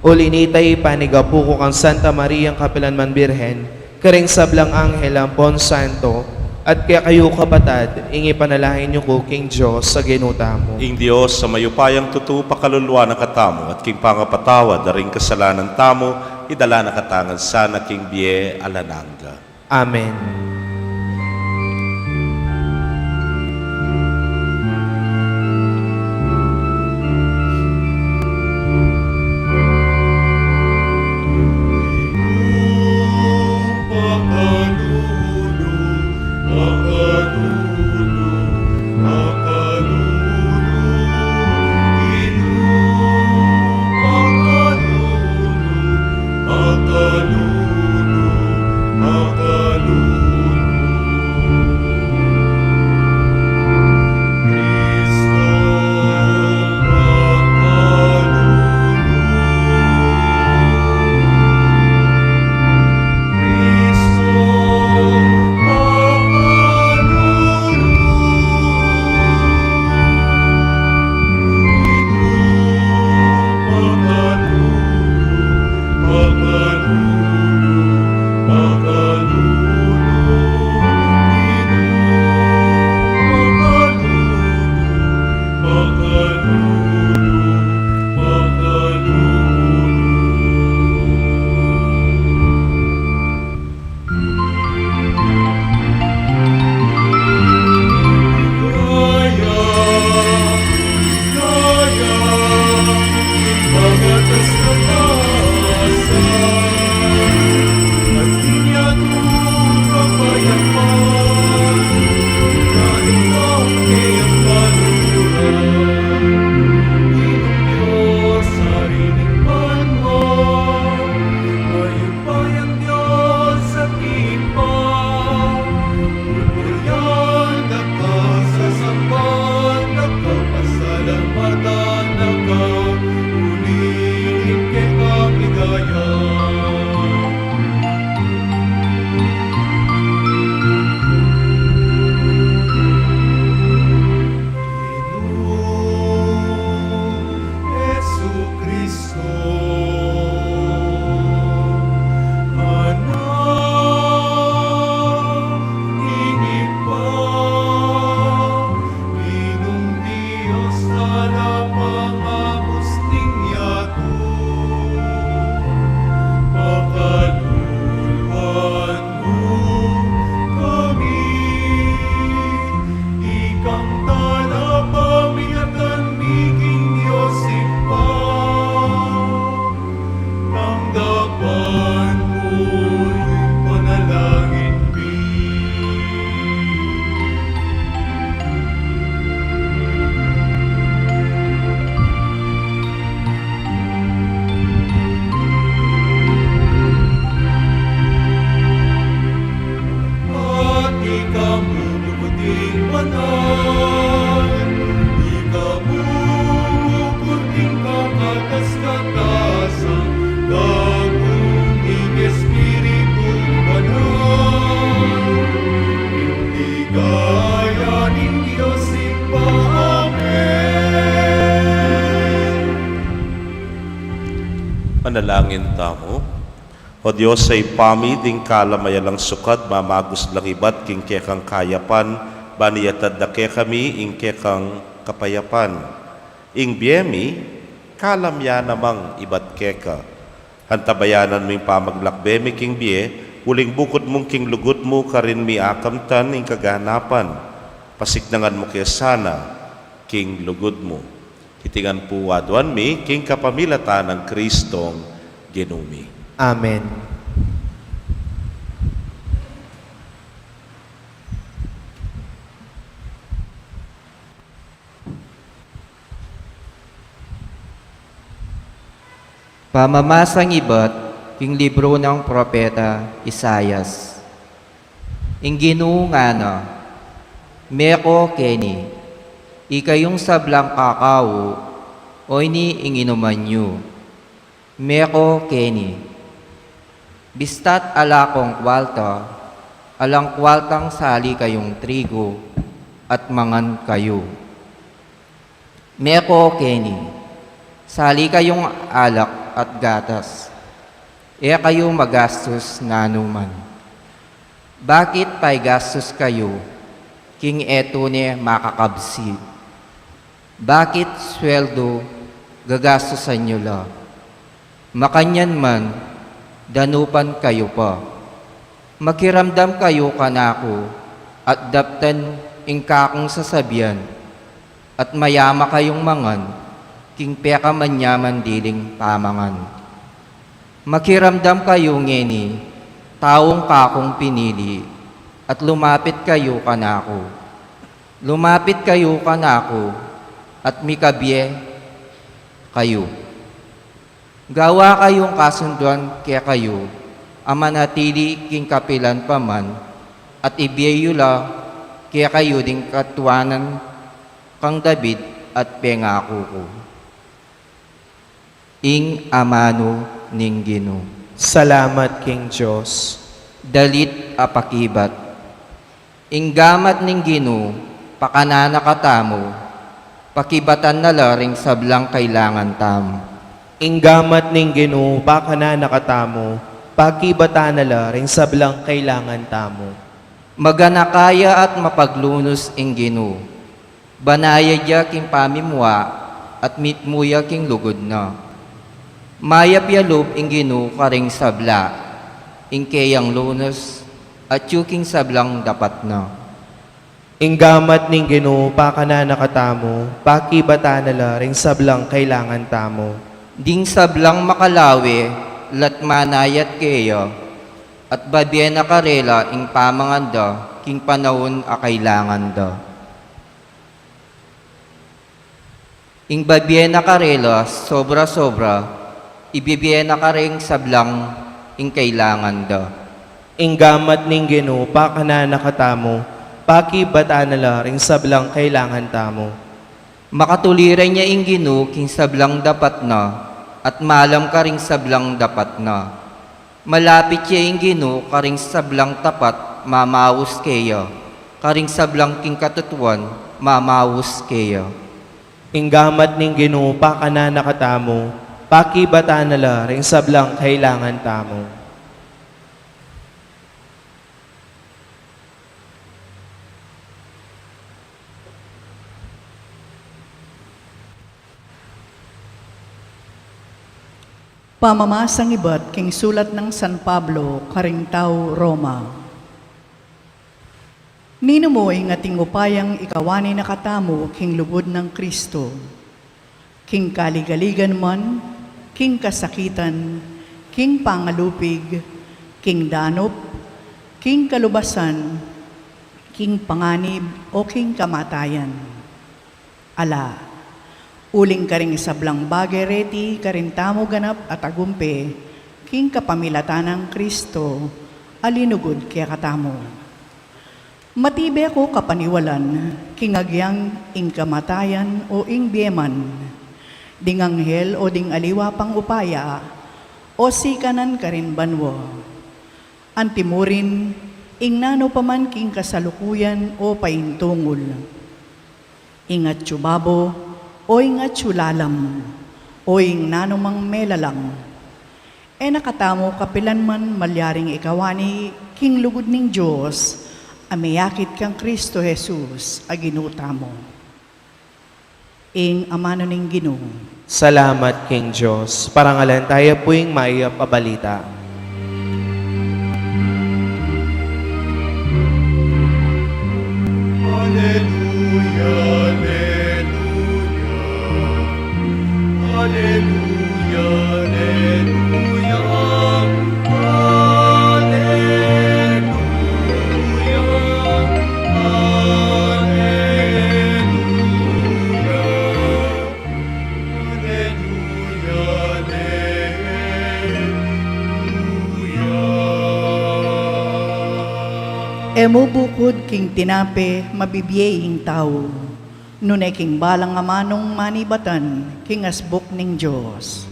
Uli nita, ipanigapu ku kang Santa Mariang kapilanman Birhen, karing sablang anghel ampon santo, at kekayu kapatad, ing ipanalangin yu ku king Dios a Ginu tamu. Ing Dios a mayupayang tutu pakaluluan na katamu, at king pangapatawad da ring kasalanan tamu, idala na katamu ngan sana king bie alang angga. Amen. Pupurian da ka, sasamban da ka, pasalamatan da ka, uli ning kekang ligaya. Ginung Jesucristo, Anak ning Ibpa, Ginung Dios, talapangabus ning yatu, pakaluluan mu kami. Ikang talapamilatan mi king Dios Ibpa, tanggapan mu ing panalangin mi. At ikang lulugud ing banal, ikang lulugud ing kakatas-katasan, gabun ning Espiritu Banal, ing ligaya ning Dios Ibpa. Amen. Manalangin tamu. O Dios a Ibpa mi, ding kalam a alang sukat, mamagus lang ibat king kekang kayapan, ban iatad da kekami ing kekang kapayapan. Ing bie mi, kalam ya namang ibat keka. Antabayanan mu ing pamaglakbe mi king bie, uling bukut mung king lugud mu karin mi akamtan ing kaganapan. Pasiknangan mu ke sana king lugud mu. Iti ngan pu aduan mi king kapamilatan nang Kristong Ginu mi. Amen. Pamamasang ibat king libru nang propeta Isaias. Ing Ginu ngana, meko keni, ikayung sablang kakau, o ini ing inuman yu. Meko keni, bista't ala kong kualta, alang kualtang sali kayung trigu, at mangan kayu. Meko keni, sali kayung alak at gatas, e kayu magastus nanu man. Bakit paigastus kayu king e tune makakabsi? Bakit sweldu gagastusan yu la? Makanyan man, danupan kayu pa. Makiramdam kayu kanaku at daptan ing kakung sasabian, at mayama kayung mangan king pekamanyaman diling pamangan. Makiramdam kayu ngeni, taung kakung pinili, at lumapit kayu kanaku. Lumapit kayu kanaku, at mikabie kayu. Gawa kayung kasunduan kekayu a manatili king kapilan pa man, at ibie yu la kekayu ding katuanan kang David at pengaku ku. Ing amanu ning Ginu. Salamat king Dios. Dalit a pakibat. Ing gamat ning Ginu, pakanana katamu, pakibatan na la ring sablang kailangan tamu. Ing gamat ning Ginu, pakanana katamu, pakibatan na la ring sablang kailangan tamu. Maganaka ya at mapaglunus ing Ginu. Banaya ya king pamimua at mitmu ya king lugud na. Mayap ya lub ing Ginu karing sabla, ing keyang lunus, at yu king sablang dapat na. Ing gamat ning Ginu, pakanana katamu, pakibatan na la ring sablang kailangan tamu. Ding sablang makalawe, la't manayat keya, at babie na karela ing pamangan da, king panaun a kailangan da. Ing babie na karela, sobra-sobra, ibibie na karing sablang ing kailangan da. Ing gamat ning Ginu, pakanan na katamu, pakibatan na la ring sablang kailangan tamu. Makatuliran ya ing Ginu king sablang dapat na, at malam karing sablang dapat na. Malapit ya ing Ginu karing sablang tapat, mamaus keya, karing sablang king katutuan, mamaus keya. Ing gamat ning Ginu, pakanan na katamu, pakibatan na la ring sablang kailangan tamu. Pamamasang ibat king sulat nang San Pablo karing tau Roma. Ninu mu ing ating upayang ikawani na katamu king lugud nang Kristo? King kaligaligan man, king kasakitan, king pangalupig, king danup, king kalubasan, king panganib, o king kamatayan? Ala, uling karing sablang bage reti karin tamu ganap a tagumpe, king kapamilatan nang Kristo a linugud kekatamu. Matibe ku kapaniwalan, king agyang ing kamatayan o ing bie man, ding anghel o ding aliwa pang upaya, o sikanan karin banua. Anti mu rin, ing nanu pa man king kasalukuyan o paintungul. Ing atsu babo, o ing atsu lalam, o ing nanumang melalang. E na katamu kapilan man malyaring ikawani king lugud ning Dios, a miyakit kang Kristo Jesus, a Ginu tamu. Ing amanu ning Ginu. Salamat king Dios. Parangalan taya pu ing mayap a balita. Aleluya, aleluya, aleluya, aleluya, aleluya, aleluya. Aleluya, aleluya. E mu bukud king tinape mabibie ing tau, nune king balang amanung manibatan king asbuk ning Dios.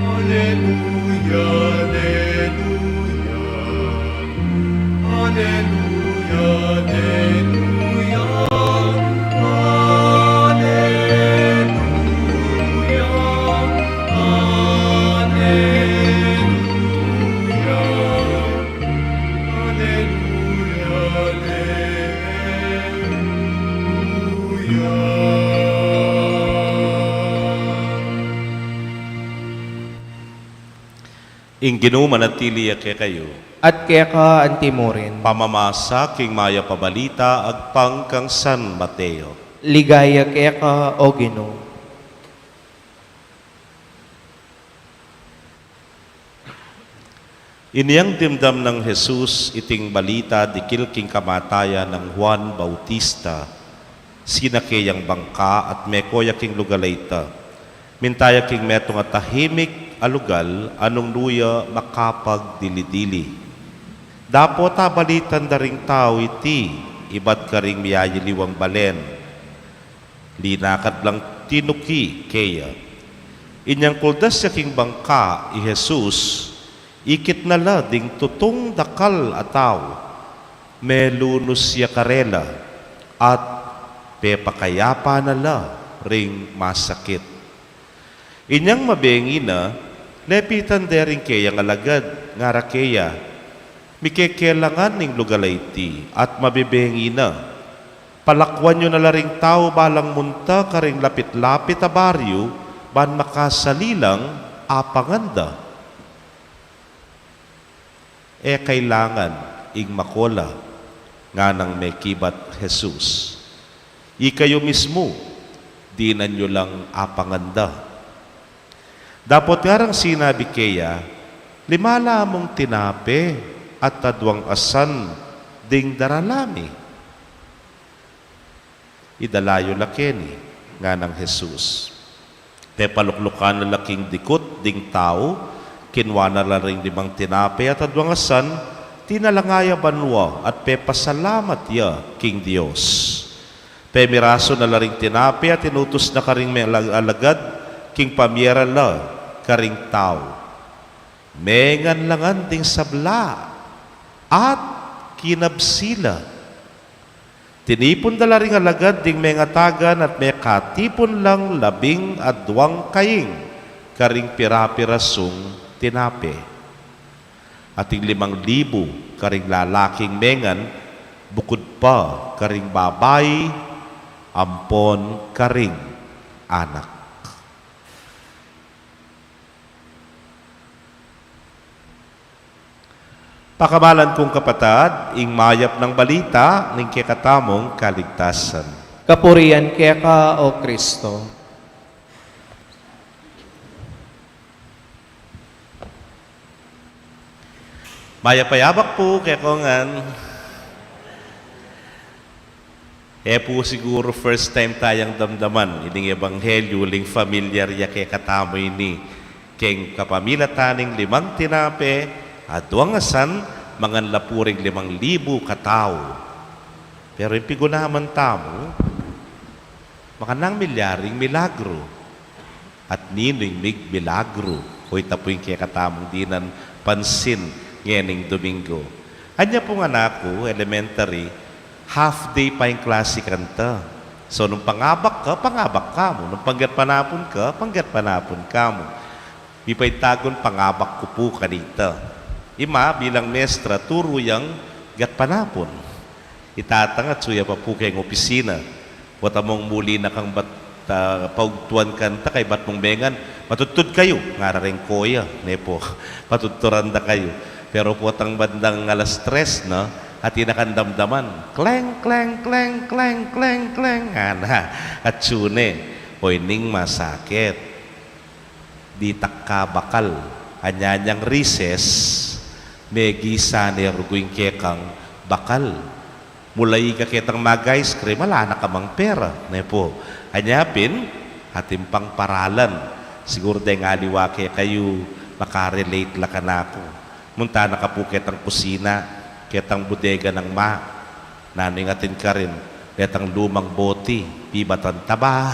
Aleluya, aleluya. Aleluya, aleluya, aleluya, aleluya, aleluya, aleluya. Ing Ginu manatili ya kekayu. At keka anti mu rin. Pamamasa king mayap a balita agpang kang San Mateo. Ligaya keka, O Ginu. Inyang dimdam nang Jesus iting balita dikil king kamatayan nang Juan Bautista, sinake yang bangka at meko ya king lugal a ita. Minta ya king metung a tahimik a lugal a nung nu ya makapagdili-dili. Dapot abalitan da ring tau iti ibat karing miyayaliwang balen. Linakad lang tinuki keya. Inyang kuldas ya king bangka i Jesus, ikit na la ding tutung dakal a tau. Melunus ya karela at pepakayapa na la ring masakit. Inyang mabengi na, lepitan de ring keyang alagad, ngara keya, "Mikekelangan ning lugal a iti at mabebengi na. Palakuan yu na la ring tau balang munta karing lapit-lapit a baryu ban makasali lang apangan da." "E kailangan ing makola," nganang mekibat Jesus. Ikayu mismu, dinan yu lang apanganda. Dapot ngarang sinabi keya, lima la mung tinape at aduang asan ding darala mi. Idala yu la keni, nganang Jesus. Pepaluklukan na la king dikut ding tau, kinua na la ring limang tinape at aduang asan, tinalanga ya banua at pepasalamat ya king Dios. Pemirasu na la ring tinape at inutus na karing me-, lag-, alagad king pamiera la karing tau. Mengan la ngan ding sabla at kinabsi la. Tinipun da la ring alagad ding mengatagan at mekatipun lang labing aduang kaing karing pira-pirasung tinape. At ing limang libu karing lalaking mengan, bukud pa karing babai ampon karing anak. Pakamalan kung kapatad, ing mayap nang balita ning kekatamung kaligtasan. Kapurian keka, O Kristo. Mayap a yabak pu kekongan. E pu siguru first time tayang damdaman ining ebanghelyu, uling familiar ya kekatamu ini, keng kapamilatan ning limang tinape, aduang asan, mangan la pu ring limang libu katau. Pero ing pigunaman tamu, makanang milyaring milagru. At ninu ing migmilagru, o ita pu ing kekatamung dinan pansin ngening Domingo. Anya pung anak ku, elementary, half day pa ing klase kanta. So, nung pangabak ka, pangabak ka mu. Nung panggatpanapun ka, panggatpanapun ka mu. Mi pa ing tagun pangabak ku pu kanita. Ima, bilang mestra, turu yang gatpanapun. I tatang atsu ya pa pu keng opisina. Pota mung muli na kang bat, ah, paugtuan kanta kaybat mung mengan, "Matudtud kayu," ngara reng koya, ne pu. Patudturan da kayu. Pero potang bandang alas tres na, atin na kang damdaman. Kleng, kleng, kleng, kleng, kleng, kleng. Ngana, atsu ne. O ining masakit. Ditak ka bakal. Anya nyang recess, megisa ne rugu ing kekang bakal. Mulayi ka ketang mag-ice cream, ala na ka mang pera, ne pu. Anya pin, atin pang paralan. Siguru deng aliwa kekayu, makarelate la kanaku. Munta na ka pu ketang kusina, ketang bodega nang ma. Nanu ing atin karin? Detang lumang boti, pibatan taba,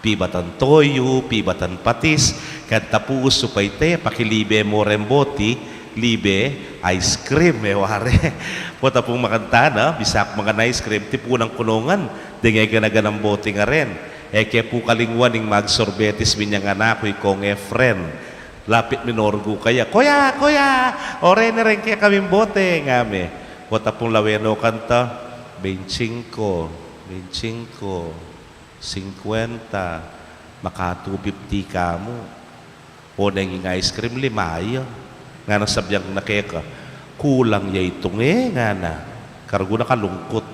pibatan toyu, pibatan patis, kanta pu usu pa ita, pakilibe mu reng boti, libe ice cream, e ware. Pota pung makanta na, bisa ku mangan ice cream, tipunan ku no ngan deng e gana-ganang boti ngaren. E ke pu kalingwan ing mag-sorbetes mi nyang anak ku, i Kong Efren. Lapit mi no rugu kaya, "Kuya, kuya, oreni reng kekaming bote," nga me. Pota pung lawen no kanta, "Beintsingko, beintsingko, singkwenta, maka two fifty ka mu. O neng ing ice cream, lima ya." Ngana sabyan na keka, "Kulang ya itung e," ngana. Karugu na kalungkut.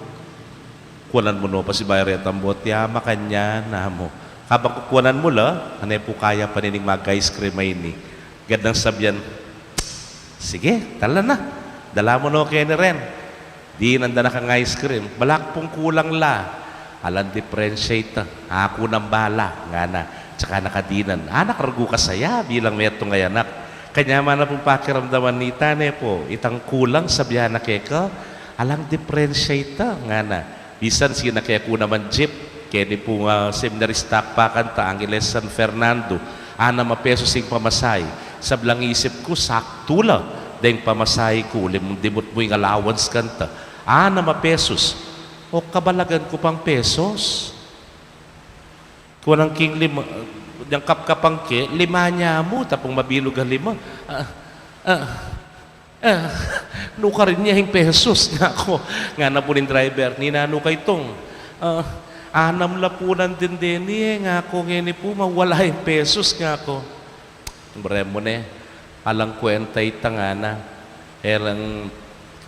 "Kuanan mu no pasibayu retang boti, ama, kanyan," na mu. Kabang kukuanan mu la, ane pu kaya pa nining mag-ice cream a ini. Gad nang sabyan, "Sige, tala na. Dala mu no keni ren." Dinan da na kang ice cream. "Balak pung kulang la." "Alang diperensya ita. Aku nang bala," ngana. Tsaka na ka dinan. Anak, rugu kasaya bilang metung a anak. Kanyaman na pung pakiramdaman nita, ne pu. Itang kulang, sabyan na keka, "Alang diperensya ita," ngana. Misan sinake ku naman jeep, keni pung seminarista ku pa kanta, Angeles San Fernando, anam a pesos ing pamasahe. Sablang isip ku, saktu la deng pamasahe ku, uli mung dimut mu ing allowance kanta. Anam a pesos. O, kabalagan ku pang pesos. Kuanan king lima, yang kapkapan ke, lima nya mu, tapung mabilug a lima. Ah, ah. "Eh, nukarin ya ing pesos?" nga ku. Ngana pu ning driver, "Ninanu ka itung?" "Ah, anam la pu nandin deni e," nga ku. "Ngeni pu, mawala ing pesos," nga ku. "Bre mu ne, alang kwenta ita," ngana. "E lang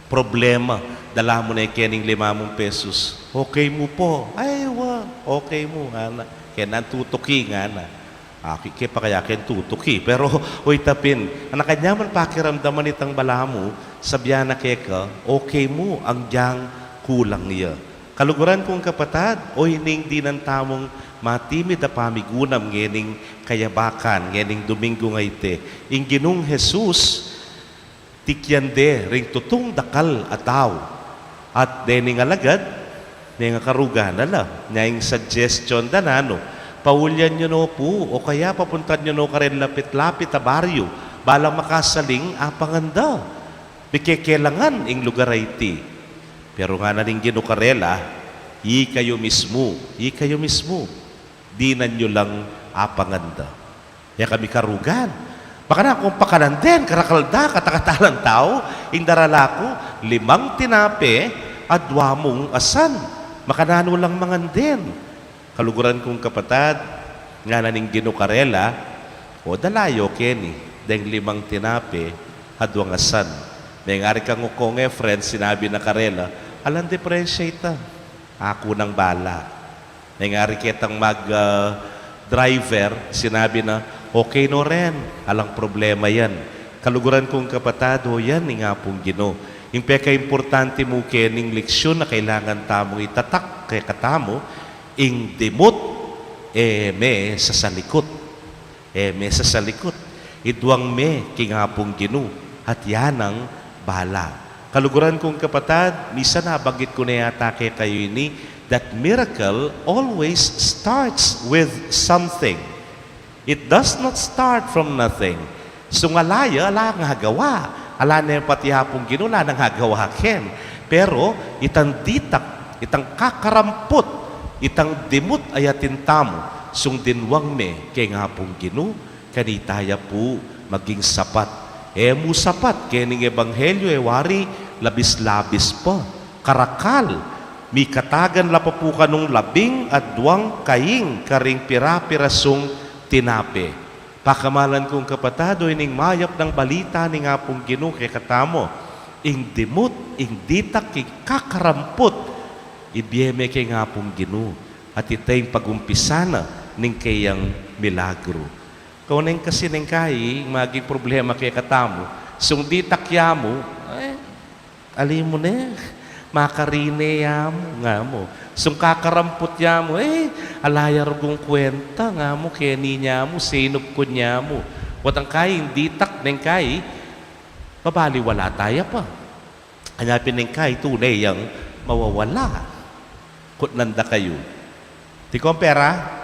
problema, dala mu ne keni ing lima mung pesus. "Okay mu po?" "Ay, wa, okay mu," ngana. Keni tutuki, ngana. Aki ke pa kaya keni tutuki, pero, o, ita pin, anakan ya man pakiramdaman itang balamu, sabyan na keka, okay mu, agyang kulang ya. Kaluguran kung kapatad, o, ining dinan tamung matimid a pamigunam ngening kayabakan, ngening Domingo ngeni. Ing Ginung Jesus, tikyan de ring tutung dakal a tau. At dening alagad, mengakaruga na la. Nya ing suggestion da nanu, "Paulyan yu no pu, o kaya papuntan yu no karing lapit-lapit a baryu, balang makasaling apangan da. Mikekelangan ing lugar a iti." Pero ngana ning Ginu karela, "Ikayu mismu, ikayu mismu, dinan yu lang apangan da." E kami karugan. Makananu kung pakanan den, karakal da, katakatalan tau, ing darala ku, limang tinape, at dua mung asan. Makananu lang mangan den. Kaluguran kung kapatad, ngana ning Ginu karela, o, dala yu keni, deng limang tinape, at duang asan. Mengari kang ukong e, friend, sinabi na karela, "Alang diperensya ita. Aku nang bala." Mengari ketang mag, ah, driver, sinabi na, "Okay no ren, alang problema yan." Kaluguran kung kapatad, o, yan ing Apung Ginu. Ing pekaimportante mu kening leksyun a kailangan tamung itatak kekatamu, ing dimut, e me sasalikut. E me sasalikut. Iduang me king Apung Ginu, at ya nang bala. Kaluguran kung kapatad, misan nabanggit ku na yata kekayu ini, that miracle always starts with something. It does not start from nothing. Sung ala ya, ala nang agawa. Ala ne pati Apung Ginu, ala nang agawa ken. Pero itang ditak, itang kakaramput, itang dimut a atin tamu, sung dinwang me keng Apung Ginu, kanita ya pu maging sapat. E mu sapat kening ebanghelyu, e wari labis-labis pa. Karakal, mikatagan la pa pu kanung labing at duang kaing karing pira-pirasung tinape. Pakamalan kung kapatad, o, ining mayap nang balita ning Apung Ginu kekatamu, ing dimut, ing ditak, ing kakaramput, ibie me keng Apung Ginu, at ita ing pagumpisa na ning keyang milagru. Kau neng kasi neng kai, maging problema kekatamu, sung ditak ya mu, e, ali mu ne, makarine ya mu, nga mu. Sung kakaramput ya mu, e, ala ya rugung kwenta, nga mu, keni ya mu, sinupkun ya mu. Watang kai, ing ditak neng kai, mabaliwala taya pa. Anya pin neng kai, tune yang mawawala. Kutnan da kayu. Atin kang pera?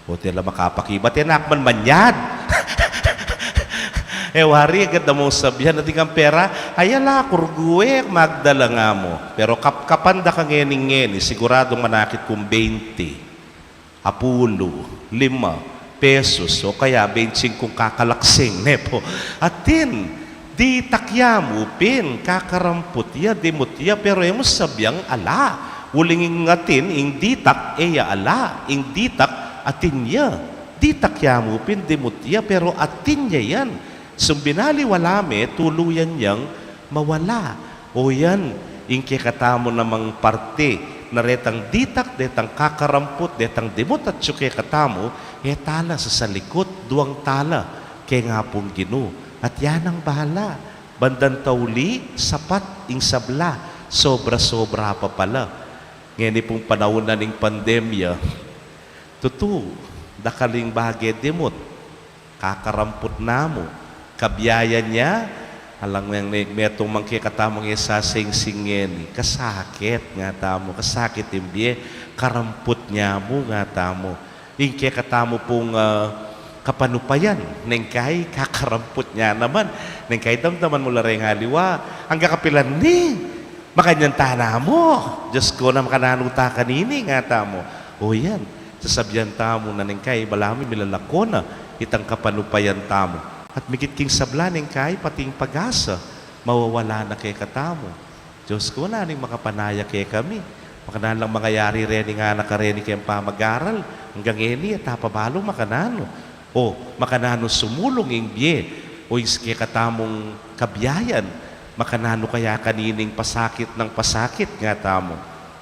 O, tela makapakibat, e, nakman manyad. E wari, agad da mung sabyan, atin kang pera, ay ala, kurgu e, magdala nga mu. Pero kapkapan da ka ngeni-ngeni, siguradung manakit kung bente, apulu, lima pesus, o kaya bente singkung kakalaksing, ne pu. Atin, ditak ya mu pin, kakaramput ya, dimut ya, pero e mu sabiang ala. Uling ing atin, ing ditak, e ya ala, ing ditak, atin ya. Ditak ya mu pin, dimut ya, pero atin ya yan. Sung binaliwala me, tuluyan yang mawala. O yan, ing kekatamu namang parte, na retang ditak, detang kakaramput, detang dimut atyu kekatamu, e tala sasalikut, duang tala keng Apung Ginu. At ya nang bala, bandang tauli, sapat ing sabla, sobra-sobra pa pala. Ngeni pung panaun na ning pandemya, tutu, dakal ing bage dimut, kakaramput na mu, kabiayan ya, alang neng me-, metung mang kekatamung e sasingsing ngeni, kasakit nga tamu, kasakit ing bie, karamput ya mu nga tamu. Ing kekatamu pung, ah, kapanupayan, neng kai, kakaramput ya naman. Neng kai, damdaman mu la reng aliwa, angga kapilan ni, makanyan ta na mu. Diyos ko, na makananu ta kanini, nga tamu. O yan, sasabian tamu na neng kai, balamu milalako na itang kapanupayan tamu. At mikit king sabla neng kai, pati ing pag-asa, mawawala na kekatamu. Diyos ko, nanu ing makapanaya kekami? Makananu lang mangayari reni ngana kareni keng pamag-aral? Anggang ngeni, e ta pa balu makananu. O, makananu sumulung ing bie, o ing kekatamung kabiayan, Makananu kaya kanining pasakit nang pasakit, ngatamu?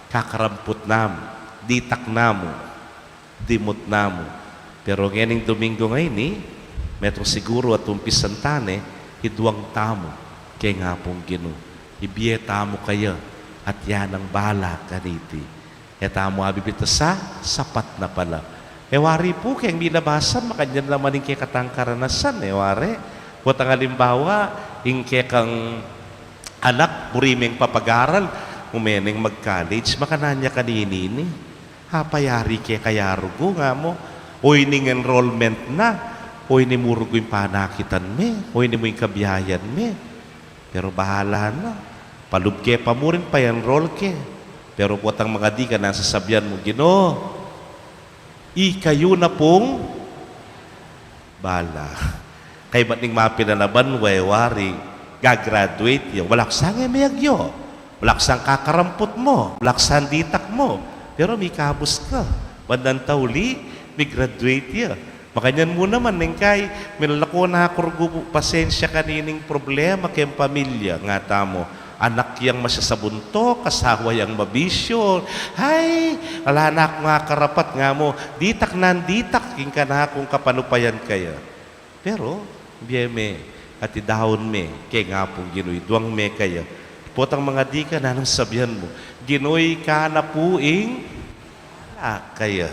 Kakaramput namu, ditak namu, dimut namu. Pero ngening Domingo ngeni, metung siguru atin pin santa ne, iduang tamu keng Apung Ginu. Ibie tamu kaya, at ya nang bala kaniti. E tamu abibitasa, sapat na pala. E wari pu, keng milabasan, makanyan naman ing kekatang karanasan, e wari. Potang alimbawa, ing kekang anak, buri meng papagaral, umeneng mag-college, makananu ya kanini ini? Apa yari keka ya rugu, ngamu? O ining enrollment na, o ini mu rugu ing panakitan me, o ini mu ing kabiayan me. Pero bahala na. Palub ke pa mu rin, pa-enroll ke. Pero potang mangadi ka, nanu ing sasabian mu? Ginu, ikayu na pung bala. Kaybat ning mapinanaban, e wari, gagraduate ya. Wala ku sang e meyagyu. Wala ku sang kakaramput mu. Wala ku sang ditak mu. Pero mikabus ka. Bandang tauli, mi-graduate ya. Makanyan mu naman, neng kai, milalaku na ku rugu pasensya kanining problema keng pamilya, ngatamu. Anak yang masasabuntuk, asawa yang mabisyu. Ay, ala na kung akarapat, ngamu. Ditak nang ditak king kanakung kapanupayan kaya. Pero, bie me, at idaun me keng Apung Ginu, iduang me kaya. Potang mangadi ka, nanung sabian mu? Ginu, ika na pu ing bala kaya.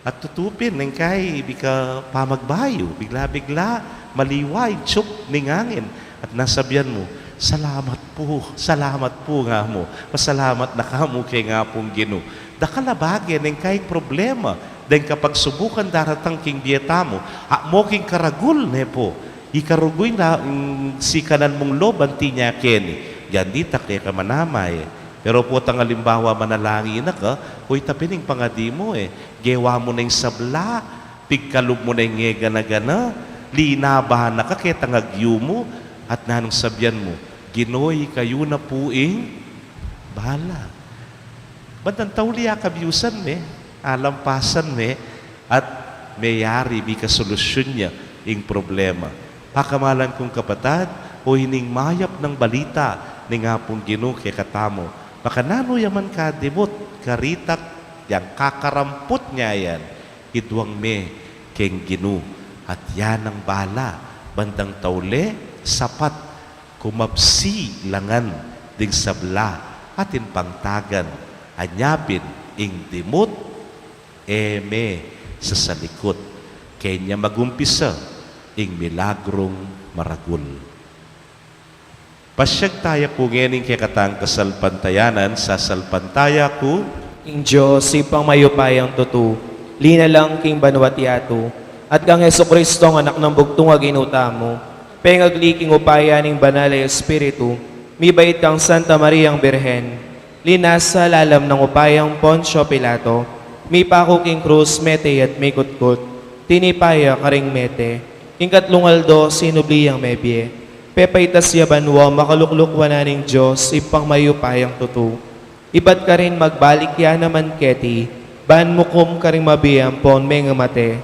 At tutu pin, neng kai, bika pamagbayu, bigla-bigla, maliwa ing tsup ning angin. At nasabian mu, "Salamat pu, salamat pu," ngamu. Pasalamat na ka mu keng Apung Ginu. Dakal a bage, neng kai, ing problema, deng kapagsubukan daratang king bie tamu. Akmu king karagul, ne pu. Ikarugu ing la-, ing sikanan mung lub, anti nya keni. Yan ditak, e ka manamay. Pero potang alimbawa, manalangin na ka, o ita pin ing pangadi mu, e. Gewa mu na ing sabla, pigkalub mu na ing e gana-gana, linaba na ka ketang agyu mu, at nanung sabian mu? Ginu, ikayu na pu ing bala. Bandang tauli, akabiusan me, alampasan me, at meyari mika solusyun ya ing problema. Pakamalan kung kapatad, o ining mayap nang balita ning Apung Ginu kekatamu. Makananu ya man kadimut, karitak, yang kakaramput nya yan, iduang me keng Ginu, at ya nang bala, bandang tauli, sapat, kumabsi la ngan ding sabla, atin pang tagan, anya pin ing dimut, e me sasalikut. Kenya magumpisa ing milagrung maragul. Pasyag taya pu ngening kekatang kasalpantayanan, sasalpantaya ku king Dios, Ibpang mayupayang tutu, linalang king banua't yatu, at kang Jesucristong Anak nang bugtung a Ginu tamu, pengagli king upaya ning Banal a Espiritu, mibait kang Santa Mariang Birhen, linasa lalam nang upayang Poncio Pilato, mipaku king krus, mete ya't mikutkut, tinipa ya karing mete, king katlung aldo sinubli yang mebie, pepaitas ya banua, makalukluk wanan ning Dios, Ibpang mayupayang tutu. Ibat karin magbalik ya naman keti, ban mukum karing mabie ampon mengemate.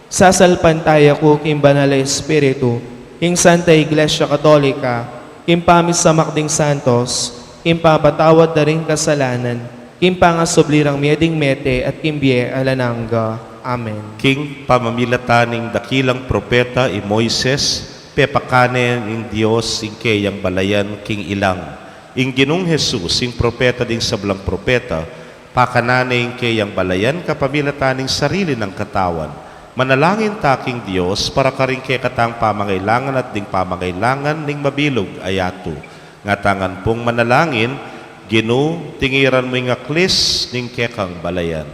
Sasalpantaya ku king Banal a Espiritu, king Santa Iglesia Katolika, king pamisamak ding santos, king papatawad da ring kasalanan, king pangasubli rang mie ding mete, at king bie alang angga. Amen. King pamamilatan ning dakilang propeta i Moises, pepakane ning Dios ing keyang balayan king ilang. Ing Ginung Jesus, ing propeta ding sablang propeta, pakanan ne ing keyang balayan kapamilatan ning sarili nang katawan. Manalangin ta king Dios para karing kekatang pamangailangan at ding pamangailangan ning mabilug a yatu. Ngatamu ngan pung manalangin, Ginu, tingiran mu ing aklis ning kekang balayan.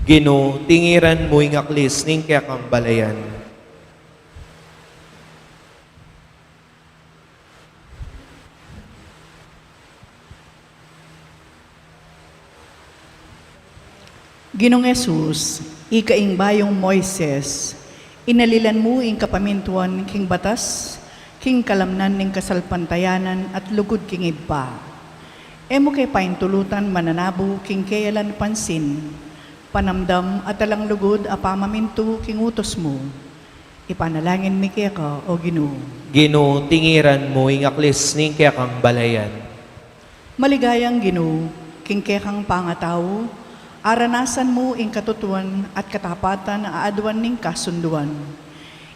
Ginu, tingiran mu ing aklis ning kekang balayan. Ginung Jesus, ika ing bayung Moises, inalilan mu ing kapamintuan king batas, king kalamnan ning kasalpantayanan at lugud king Ibpa. E mu ke paintulutan mananabu king keyalan pansin, panamdam at alang lugud a pamamintu king utus mu. Ipanalangin mi keka, O Ginu. Ginu, tingiran mu ing aklis ning kekang balayan. Maligayang Ginu, king kekang pangatau, aranasan mu ing katutuan at katapatan a aduan ning kasunduan.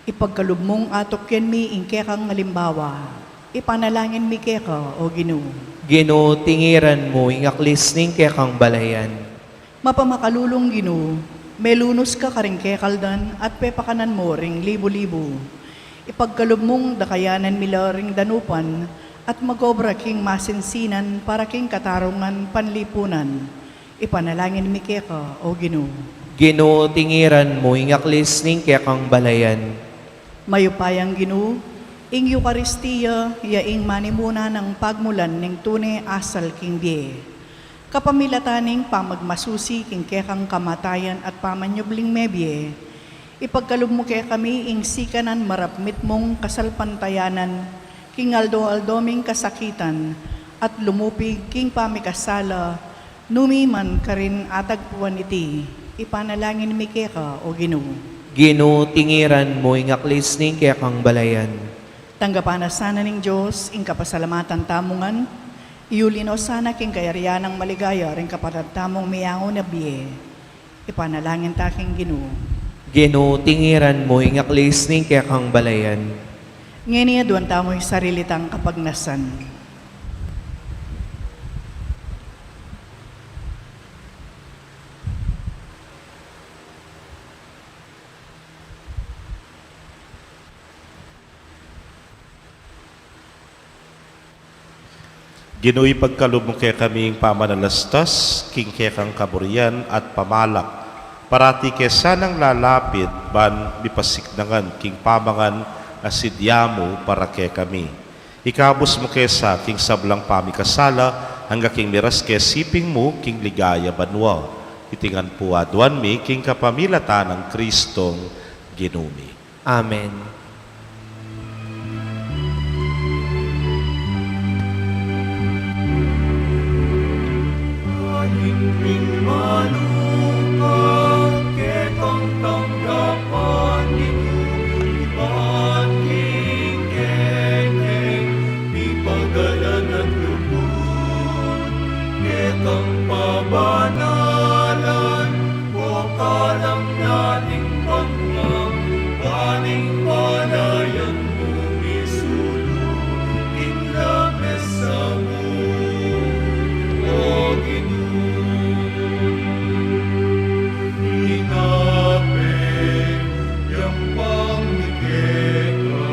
Ipagkalub mung atukyan mi ing kekang alimbawa. Ipanalangin mi keka, O Ginu. Ginu, tingiran mu ing aklis ning kekang balayan. Mapamakalulung Ginu, melunus ka karing kekaldan at pepakanan mu ring libu-libu. Ipagkalub mung dakayanan mi la ring danupan at magobra king masinsinan para king katarungan panlipunan. Ipanalangin mi keka, O Ginu. Ginu, tingiran mu ing aklis ning kekang balayan. Mayupayang Ginu, ing Eukaristia ya ing manimuna nang pagmulan ning tune asal king bie. Kapamilatan ning pamagmasusi king kekang kamatayan at pamanyubling mebie, ipagkalub mu kekami ing sikanan marapmit mung kasalpantayanan king aldo-aldo ming kasakitan at lumupig king pamikasala, nu mi man karin atagpuan iti. Ipanalangin mi keka, O Ginu. Ginu, tingiran mu ing aklis ning kekang balayan. Tanggapan na sana ning Dios ing kapasalamatan tamu ngan, iuli no sana king kayarian nang maligaya ring kapatad tamung miyangu na bie. Ipanalangin ta king Ginu. Ginu, tingiran mu ing aklis ning kekang balayan. Ngeni aduan tamu ing sarili tang kapagnasan. Ginu, ipagkalub mu kekami ing pamanalastas king kekang kaburian at pamalak. Parati ke sanang lalapit ban mipasiknangan king pamangan a sidya mu para kekami. Ikabus mu ke sa king sablang pamikasala, angga king miras ke siping mu king ligaya banua. Iti ngan pu aduan mi king kapamilatan nang Kristong Ginu mi. Amen. Kain ring manuka, kekang tanggapan Ginu, ibat king kekeng pipagalan at lugud, kekang pabanalan, o kalamnan ning banua, panipalayan mu misulung king lamesa mu, O Ginu. Inape yang pamikeka,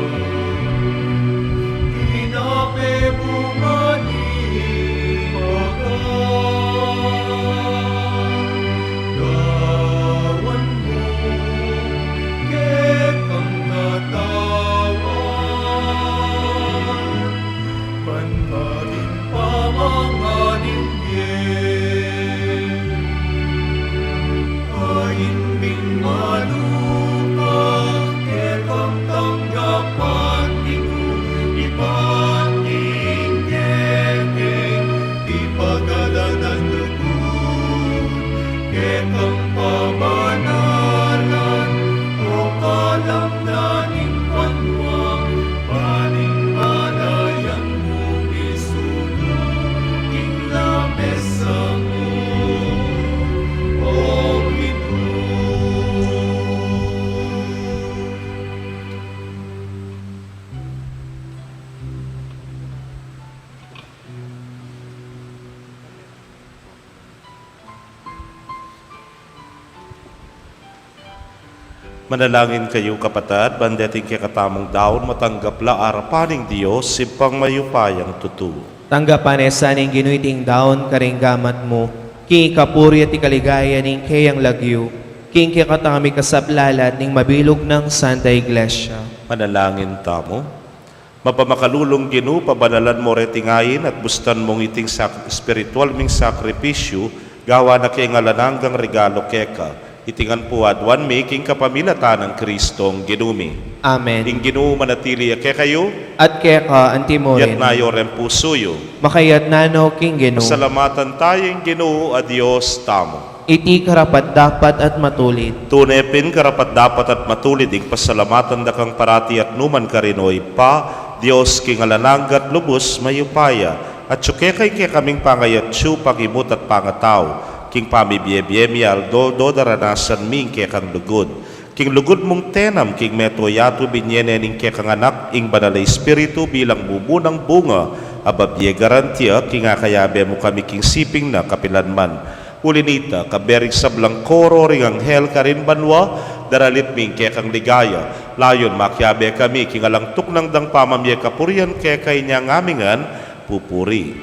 inape bunga ning pagkagawan mu, kekang katawan, ban maging pamangan ning bie. Kain ring manuka, kekang tanggapan Ginu, ibat king kekeng pipagalan at lugud, kekang pabanalan, o kalamnan ning banua, panipalayan mu misulung king lamesa mu, O Ginu. Manalangin kayu, kapatad, ban deting kekatamung daun matanggap la arapan ning Dios, Ibpang mayupayang tutu. Tanggapan na sa ning Ginu iting daun karing gamat mu, king ikapuri at ikaligaya ning keyang lagyu, king kekatamung ikasaplala at ning mabilug nang Santa Iglesia. Manalangin tamu. Mapamakalulung Ginu, pabanalan mu reting ain at bustan mung iting sak-, espiritual ming sakripisyu, gawan na keng alang anggang regalu keka. Iti ngan pu aduan mi king kapamilatan nang Kristong Ginu mi. Amen. Ing Ginu manatili ya kekayu. At keka antimurin. Iyatas yu ring pusu yu. Makayatas no king Ginu. Pasalamatan taya ing Ginu a Dios tamu. Iti karapat-dapat at matulid. Tune pin karapat-dapat at matulid ing pasalamatan da kang parati at numan karin, o Ibpa, Dios king alang angga at lubus mayupaya, at atyu keka ing kekaming pangayatyu, pangimut at pangatau, king pamibie-bie mi aldo-aldo daranasan mi ing kekang lugud. King lugud mung tenam king metung a yatu, binie ne ning kekang Anak ing Banal a Espiritu bilang bubu nang bunga a babie garantia, king akayabe mu kami king siping na kapilan man. Uli nita, kayabe ring sablang koro ring anghel karin banua, daralit mi ing kekang ligaya. Layun makiabe kami king alang tuknang dang pamamie kapurian keka inyang amingan pupuri.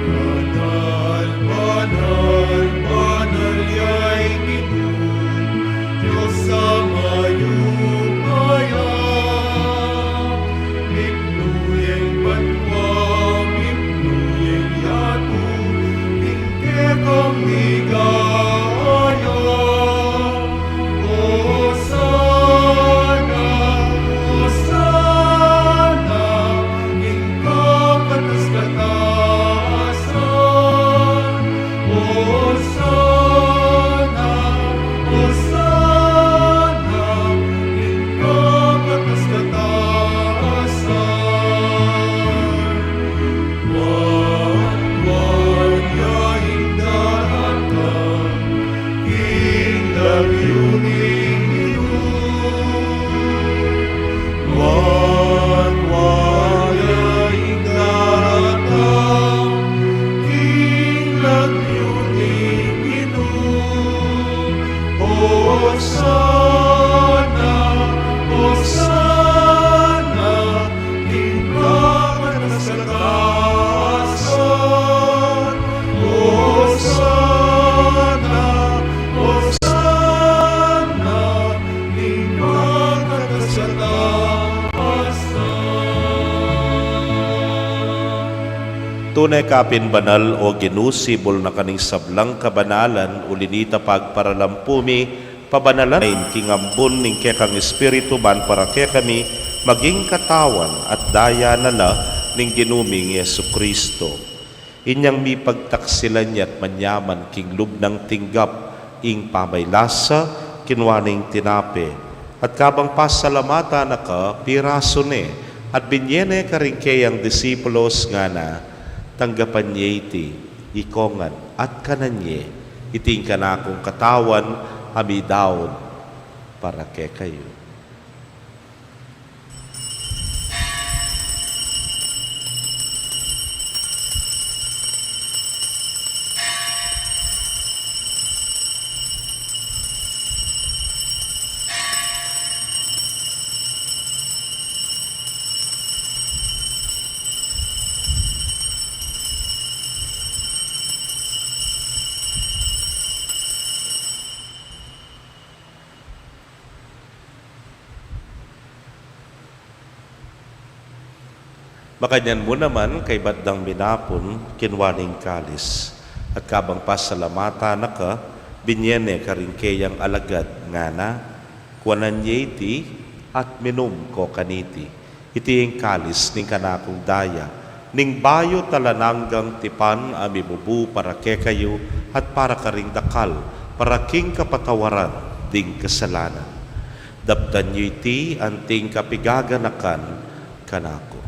Banal, banal, banal ya ing Ginu, Dios a mayupaya. Mipnu ya ing banua, mipnu ya ing yatu king kekang ligaya. Osana, osana king kakatas-katasan. Osana, osana king kakatas-katasan. Wan, wan ya ing daratang king lagyu ning Ginu. Wan, wan ya ing daratang king lagyu ning Ginu. Osana, osana king kakatas-katasan. Osana, osana king kakatas-katasan. Tune ka pin banal, o Ginu, sibul na ka ning sablang kabanalan, uli nita pagparalampu mi, pabanalan king ambun ning kekang Espiritu, ban para kekami maging katawan at daya na la ning Ginu ming Jesucristo. Inyang mipagtaksilan ya at manyaman king lub nang tinggap ing pamaylasa, kinua ne ing tinape, at kabang pasalamatan na ka, pirasu ne, at binie ne karing keyang disipulos, ngana: Tanggapan ye iti, ikongan, at kanan ye, iti ing kanakung katawan a midaun para kekayu. Makanyan mu naman, kaybat dang minapun, kinua ne ing kalis, at kabang pasalamatan na ka, binie ne karing keyang alagad, ngana: Kuanan ye iti, at minum ko kaniti. Iti ing kalis ning kanakung daya, ning bayu at alang anggang tipan a mibubu para kekayu at para karing dakal, para king kapatawaran ding kasalanan. Daptan yu iti anting kapigaganakan kanaku.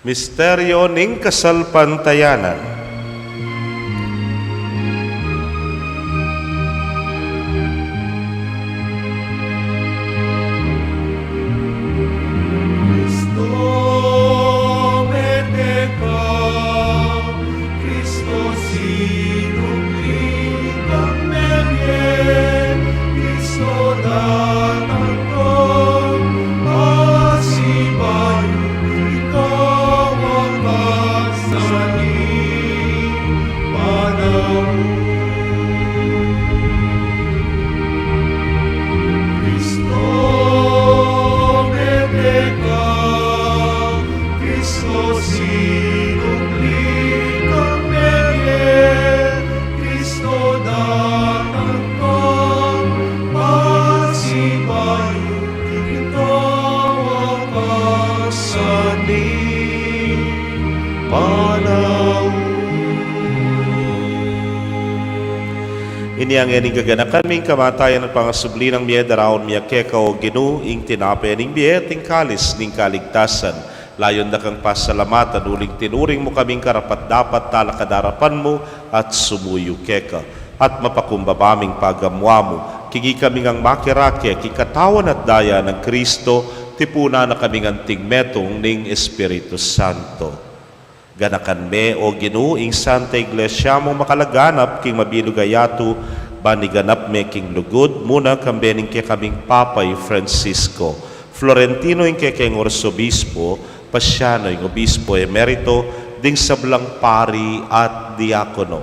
Misteryo ning kasalpantayanan. Kristo, mete ka. Kristo, sinubli kang mebie. Kristo, datang ka. Pasibayu ika, Inya ngeni king kaganakan mi ing kamatayan at pangasubli nang mie, daraun mi keka, O Ginu, ing tinape ning bie at ing kalis ning kaligtasan. Layun da kang pasalamatan uling tinuring mu kaming karapat-dapat talakad king arapan mu at sumuyu keka. At mapakumbaba ming pagamuamu king ikami ngang makirake king katawan at daya nang Kristo, tipunan na kaming anting metung ning Espiritu Santo. Ganakan me, O Ginu, ing Santa Iglesia mung makalaganap king mabilug a yatu, ban iganap me king lugud, muna kambe ning kekaming Papa i Francisco, Florentino ing kekeng Arsobispo, Paciano ing Obispo Emerito, ding sablang pari at diakono.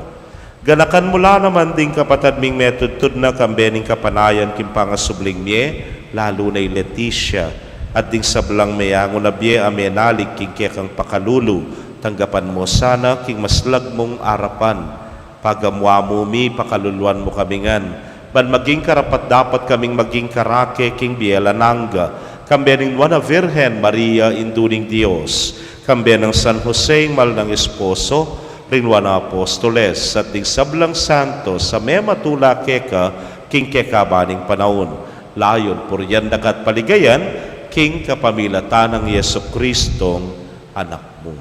Ganakan mu la naman ding kapatad ming metudtud na kambe ning kapanayan king pangasubling mie, lalu na i Leticia, at ding sablang meyangu na bie a menalig king kekang pakalulu, tanggapan mu sana king maslag mung arapan. Pagamuamu mi, pakaluluan mu kami ngan, ban maging karapat-dapat kaming maging karake king bie alang angga, kambe ning Nuan a Virgen Maria, Indu ning Dios, kambe nang San Jose ing mal nang esposo, ring Nuan a Apostoles, at ding sablang santos a mematula keka king kekaban ning panaun. Layun purian da ka at paligayan king kapamilatan nang Jesucristong Anak mu.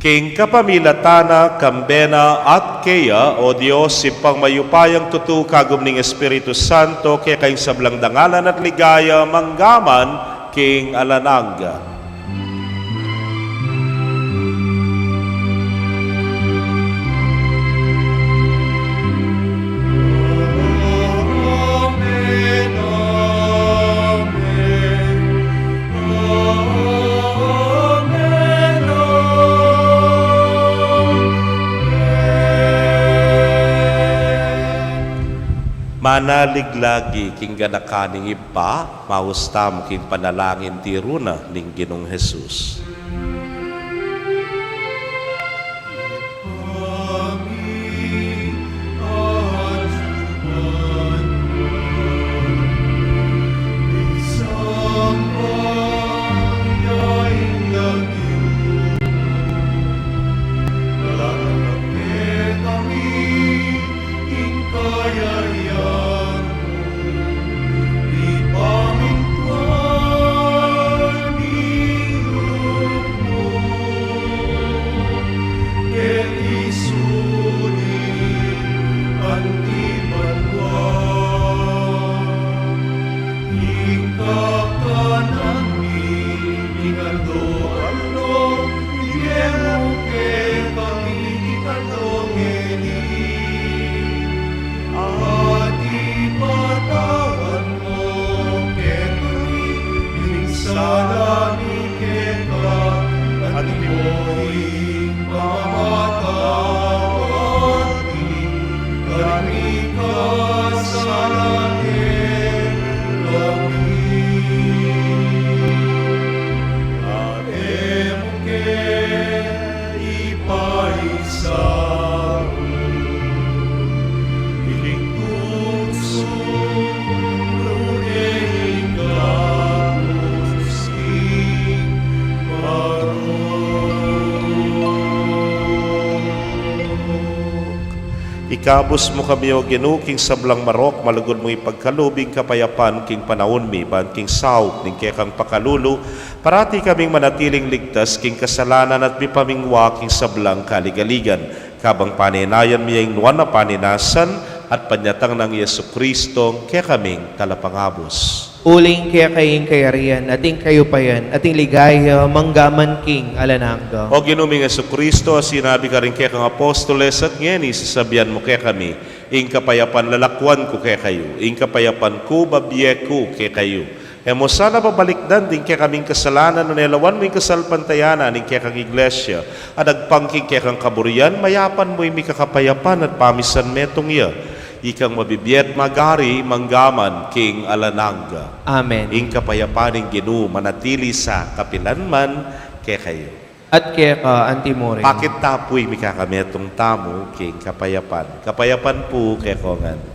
King kapamilatan na, kambe na, at keya, O Dios, Ibpang mayupayang tutu, kagum ning Espiritu Santo, keka ing sablang dangalan at ligaya, mangga man king alang angga. Manalig lagi king ganakan ning Ibpa, maus tamu king panalangin tiru na ning Ginung Jesus. Ikabus mu kami, O Ginu, king sablang marok, malugud mung ipagkalub ing kapayapan king panaun mi, ban king saup ning kekang pakalulu, parati kaming manatiling ligtas king kasalanan at mipamingwa king sablang kaligaligan. Kabang panenayan mi ing nuan a panenasan at panyatang nang Jesucristo, kekaming talapangabus. Uling keka ing kayarian, at ing kayupayan, at ing ligaya, mangga man king alang angga. O Ginu ming Jesucristo, a sinabi karing kekang apostoles, at ngeni sasabian mu kekami, ing kapayapan lalakuan ku kekayu, ing kapayapan ku babie ku kekayu. E mu sana babalikdan ding kekaming kasalanan, nune lawan mu ing kasalpantayanan ning kekang Iglesia, at agpang king kekang kaburian, mayapan mu ing mikakapayapan at pamisan metung ya. Ikang mabibie at magari, mangga man king alang angga. Amen. Ing kapayapan ning Ginu manatili sa kapilan man kekayu. At keka antimurin. Pakit ta pu ing mikakametung tamu king kapayapan. Kapayapan pu kekongan.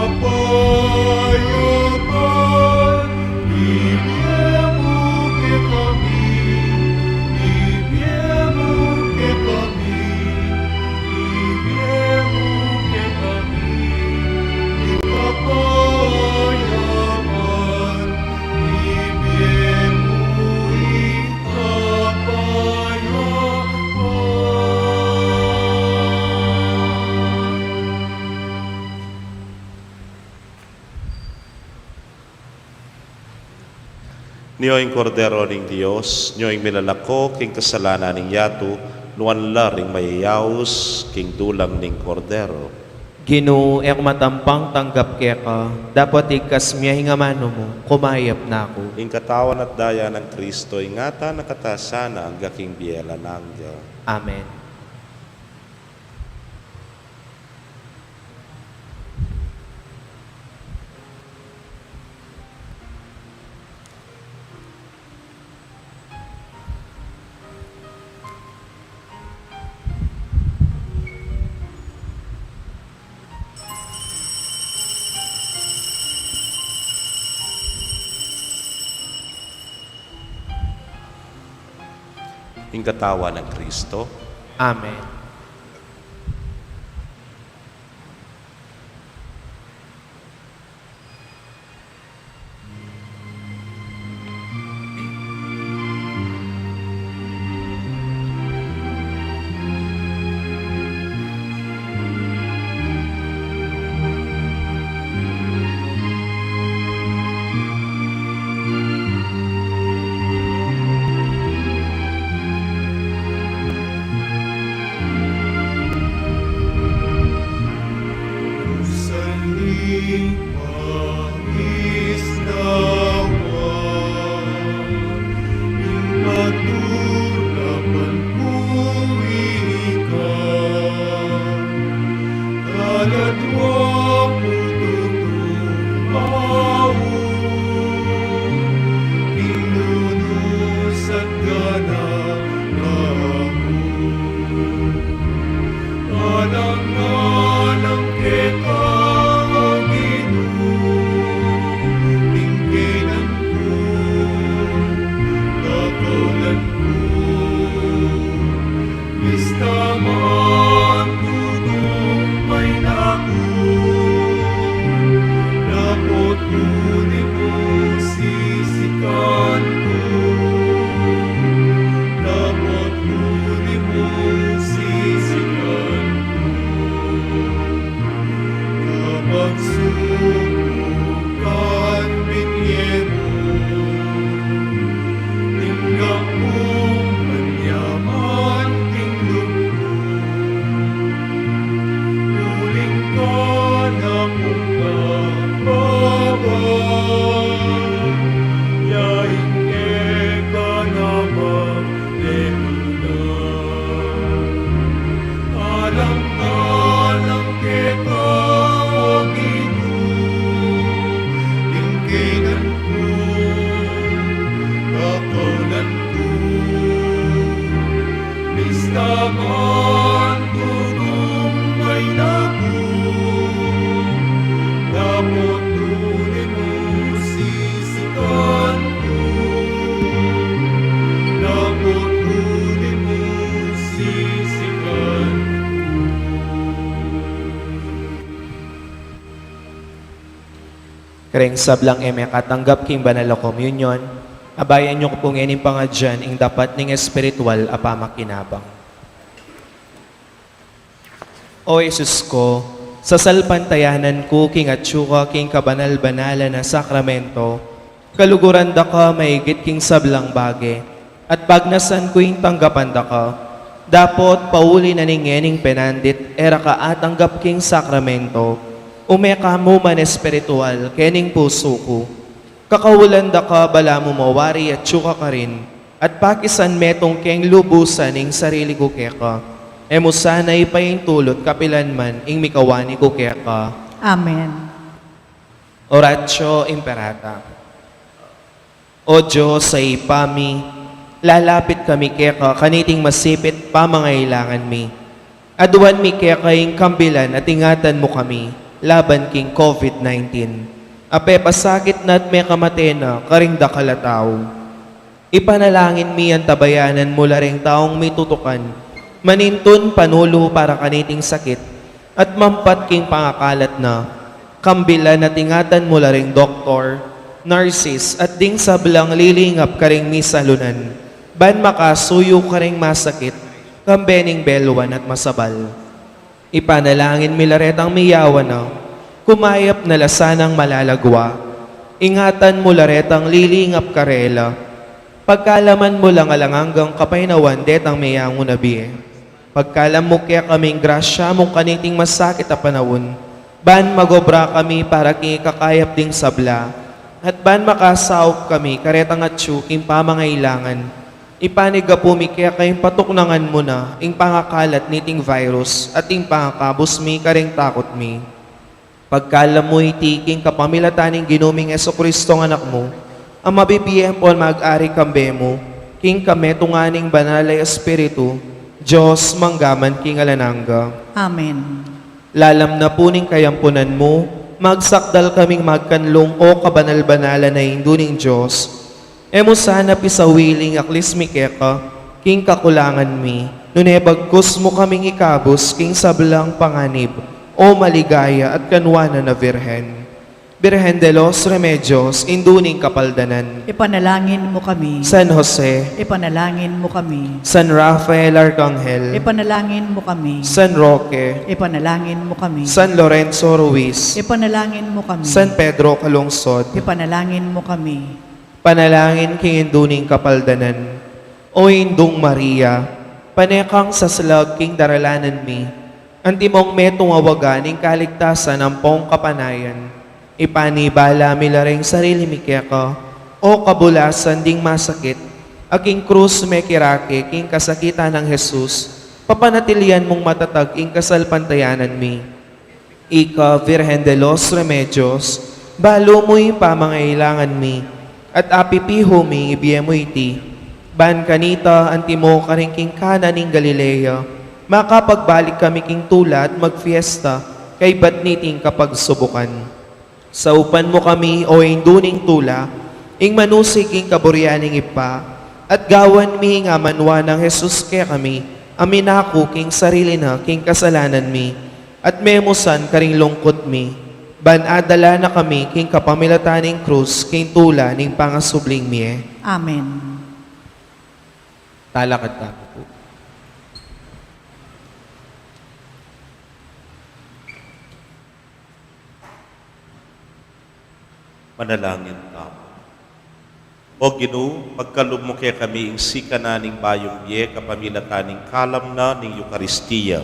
Kapayapan, ibie mu kekami, ibie mu kekami, ibie mu kekami, ing kapayapan, ibie mu ing kapayapan. Nyo ing Kordero ning Dios, nyo ing milalako king kasalanan ning yatu, nuan la ring mayayaus king dulang ning Kordero. Ginu, e ku matampang tanggap keka, dapot igkas mu ing amanu mu, kumayap na ku. Ing katawan at daya nang Kristo, ingatan na kata sana angga king bie alang angga. Amen. Ing katawan nang Kristo. Amen. Pamisnawa, ing patulapan ku ika, kaladwa ku tutupaw, ing lulus at ganap ku. Alang-alang keka, O Ginu, ing keynan ku, kakaulan ku, bista man tutumpay na ku, dapot uli mu sisikan ku, dapot uli mu sisikan ku. Kapagsubukan, binye mu, tinggap kung manyaman king lub ku. Uling ka na kung kababa, ya ing keka namang Alang-alang keka, O Ginu, ing keynan ku, kakaulan ku, bista man tutumpay na ku, dapot uli mu sisikan ku, dapot uli mu sisikan ku. Kareng sablang e mekatanggap king banal a komunyon, abayan yu ku pu ngening pangadyan ing dapat ning espiritual a pamakinabang. O Jesus ku, sasalpantayanan ku king atyu ka king kabanal-banalan a sakramento, kaluguran da ka maigit king sablang bage, at bagnasan ku ing tanggapan da ka. Dapot pauli na ning ngening penandit e ra ka atanggap king sakramento, ume ka mu man espiritual kening pusu ku. Kakaulan da ka balamu mawari atyu ka karin, at pakisan metung keng lubusan ing sarili ku keka, e mu sana ipaintulut kapilan man ing mikawani ku keka. Amen. Oratio Imperata. O Dios a Ibpa mi, lalapit kami keka kaniting masipit pamangailangan mi. Aduan mi keka ing kambilan at ingatan mu kami, laban king COVID nineteen, a pepasakit na at mekamate na karing dakal a tau. Ipanalangin mi antabayanan mu la reng taung mitutukan, manintun panulu para kaniting sakit, at mampat king pangakalat na, kambilan at ingatan mu la reng doktor, nurses, at ding sablang lilingap karing misalunan, ban makasuyu karing masakit, kambe ning belwan at masabal. Ipanalangin mi la retang miyawan na, kumayap na la sanang malalagwa. Ingatan mu la retang lilingap karela. Pagkalaman mu lang alang anggang kapaynawan detang meyangu na bie. Pagkalam mu kekaming grasya mu kaniting masakit a panaun, ban magobra kami para king ikakayap ding sabla, at ban makasaup kami karetang atyu king pamangailangan. Ipanigapu mi keka ing patuknangan mu na ing pangakalat niting virus at ing pangakabus mi karing takut mi. Pagkalam mu iti king kapamilatan ning Ginu ming Jesucristo a Anak mu, a mabibie ampon mag-ari kambe mu, king kametungan ning Banal a Espiritu, Dios mangga man king alang angga. Amen. Lalam na pu ning kayampunan mu, magsakdal kaming magkanlung, o kabanal-banalan a Indu ning Dios. E mu sana pisawili ing aklis mi keka king kakulangan mi, nune bagkus mu kaming ikabus king sablang panganib, o maligaya at kanwanan a Virgen. Virgen de los Remedios, Indu ning Kapaldanan. Ipanalangin mu kami. San Jose. Ipanalangin mu kami. San Rafael Arcangel. Ipanalangin mu kami. San Roque. Ipanalangin mu kami. San Lorenzo Ruiz. Ipanalangin mu kami. San Pedro Calungsod. Ipanalangin mu kami. Panalangin king Indu ning Kapaldanan. O Indung Maria, pane kang sasalag king daralanan mi, antimong metung a waga ning kaligtasan ampong kapanayan. Ipanibala mi la ring sarili mi keka, o kabulasan ding masakit, a king krus mekirake king kasakitan nang Jesus, papanatilian mung matatag ing kasalpantayanan mi. Ika, Virgen de los Remedios, balu mu ing pamangailangan mi, at apipihu mi ibie mu iti. Ban kanita, antimo karing king Cana ning Galilea, makapagbalik kami king tula at magfiesta, kaybat niting kapagsubukan. Saupan mu kami, o Indu ning tula, ing manusig king kaburian ning Ibpa, at gawan mi ing amanwa nang Jesus kekami, a minaku king sarili na king kasalanan mi, at memusan karing lungkut mi, ban adala na kami king kapamilatan ning krus king tula ning pangasubling mie. Amen. Talakad tamu pu. Manalangin tamu. O Ginu, pagkalub mu kekami ing sikanan ning bayung bie kapamilatan ning kalam na ning Eukaristia.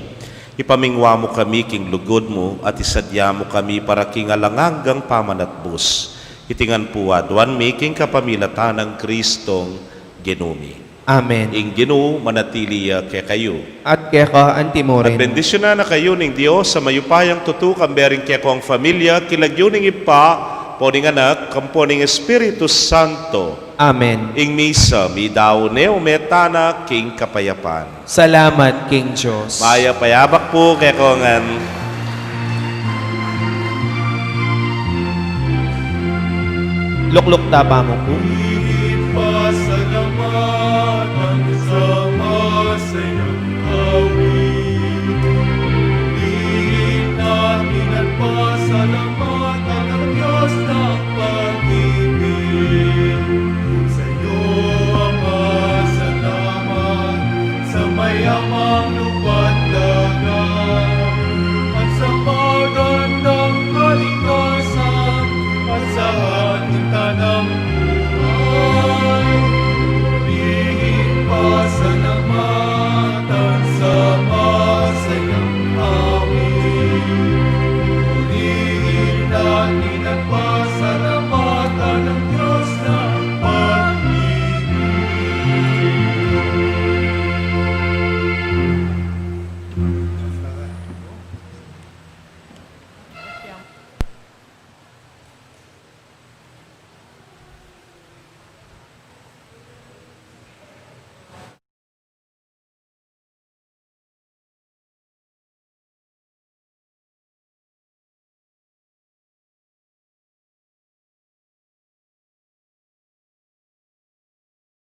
Ipamingwa mu kami king lugud mu at isadya mu kami para king alang anggang pamanatbus. Iti ngan pu aduan mi king kapamilatan nang Kristong Ginu mi. Amen. Ing Ginu manatili ya kekayu. At keka antimurin. At bendisyunan na kayu ning Dios a mayupayang tutu, kambe ring kekong familia, king lagyu ning Ibpa, ampo ning Anak, ampo ning Espiritu Santo. Amen. Ing misa midaun ne, ume tana king kapayapan. Salamat king Dios. Mayap a yabak pu kekongan. Lukluk ta pa mu pu. Pasalamatan sa masayang awit. Diin natin at pasalamatan ang Diyos ng pag-ibig. Sa'yo, Ama, salamat sa mayamang lupa't dagat, at sa magandang kalikasan, at sa ating tanang buhay. Purihin, pasalamatan sa masayang awit. Purihin natin at pasalamatan ang Diyos ng pag-ibig.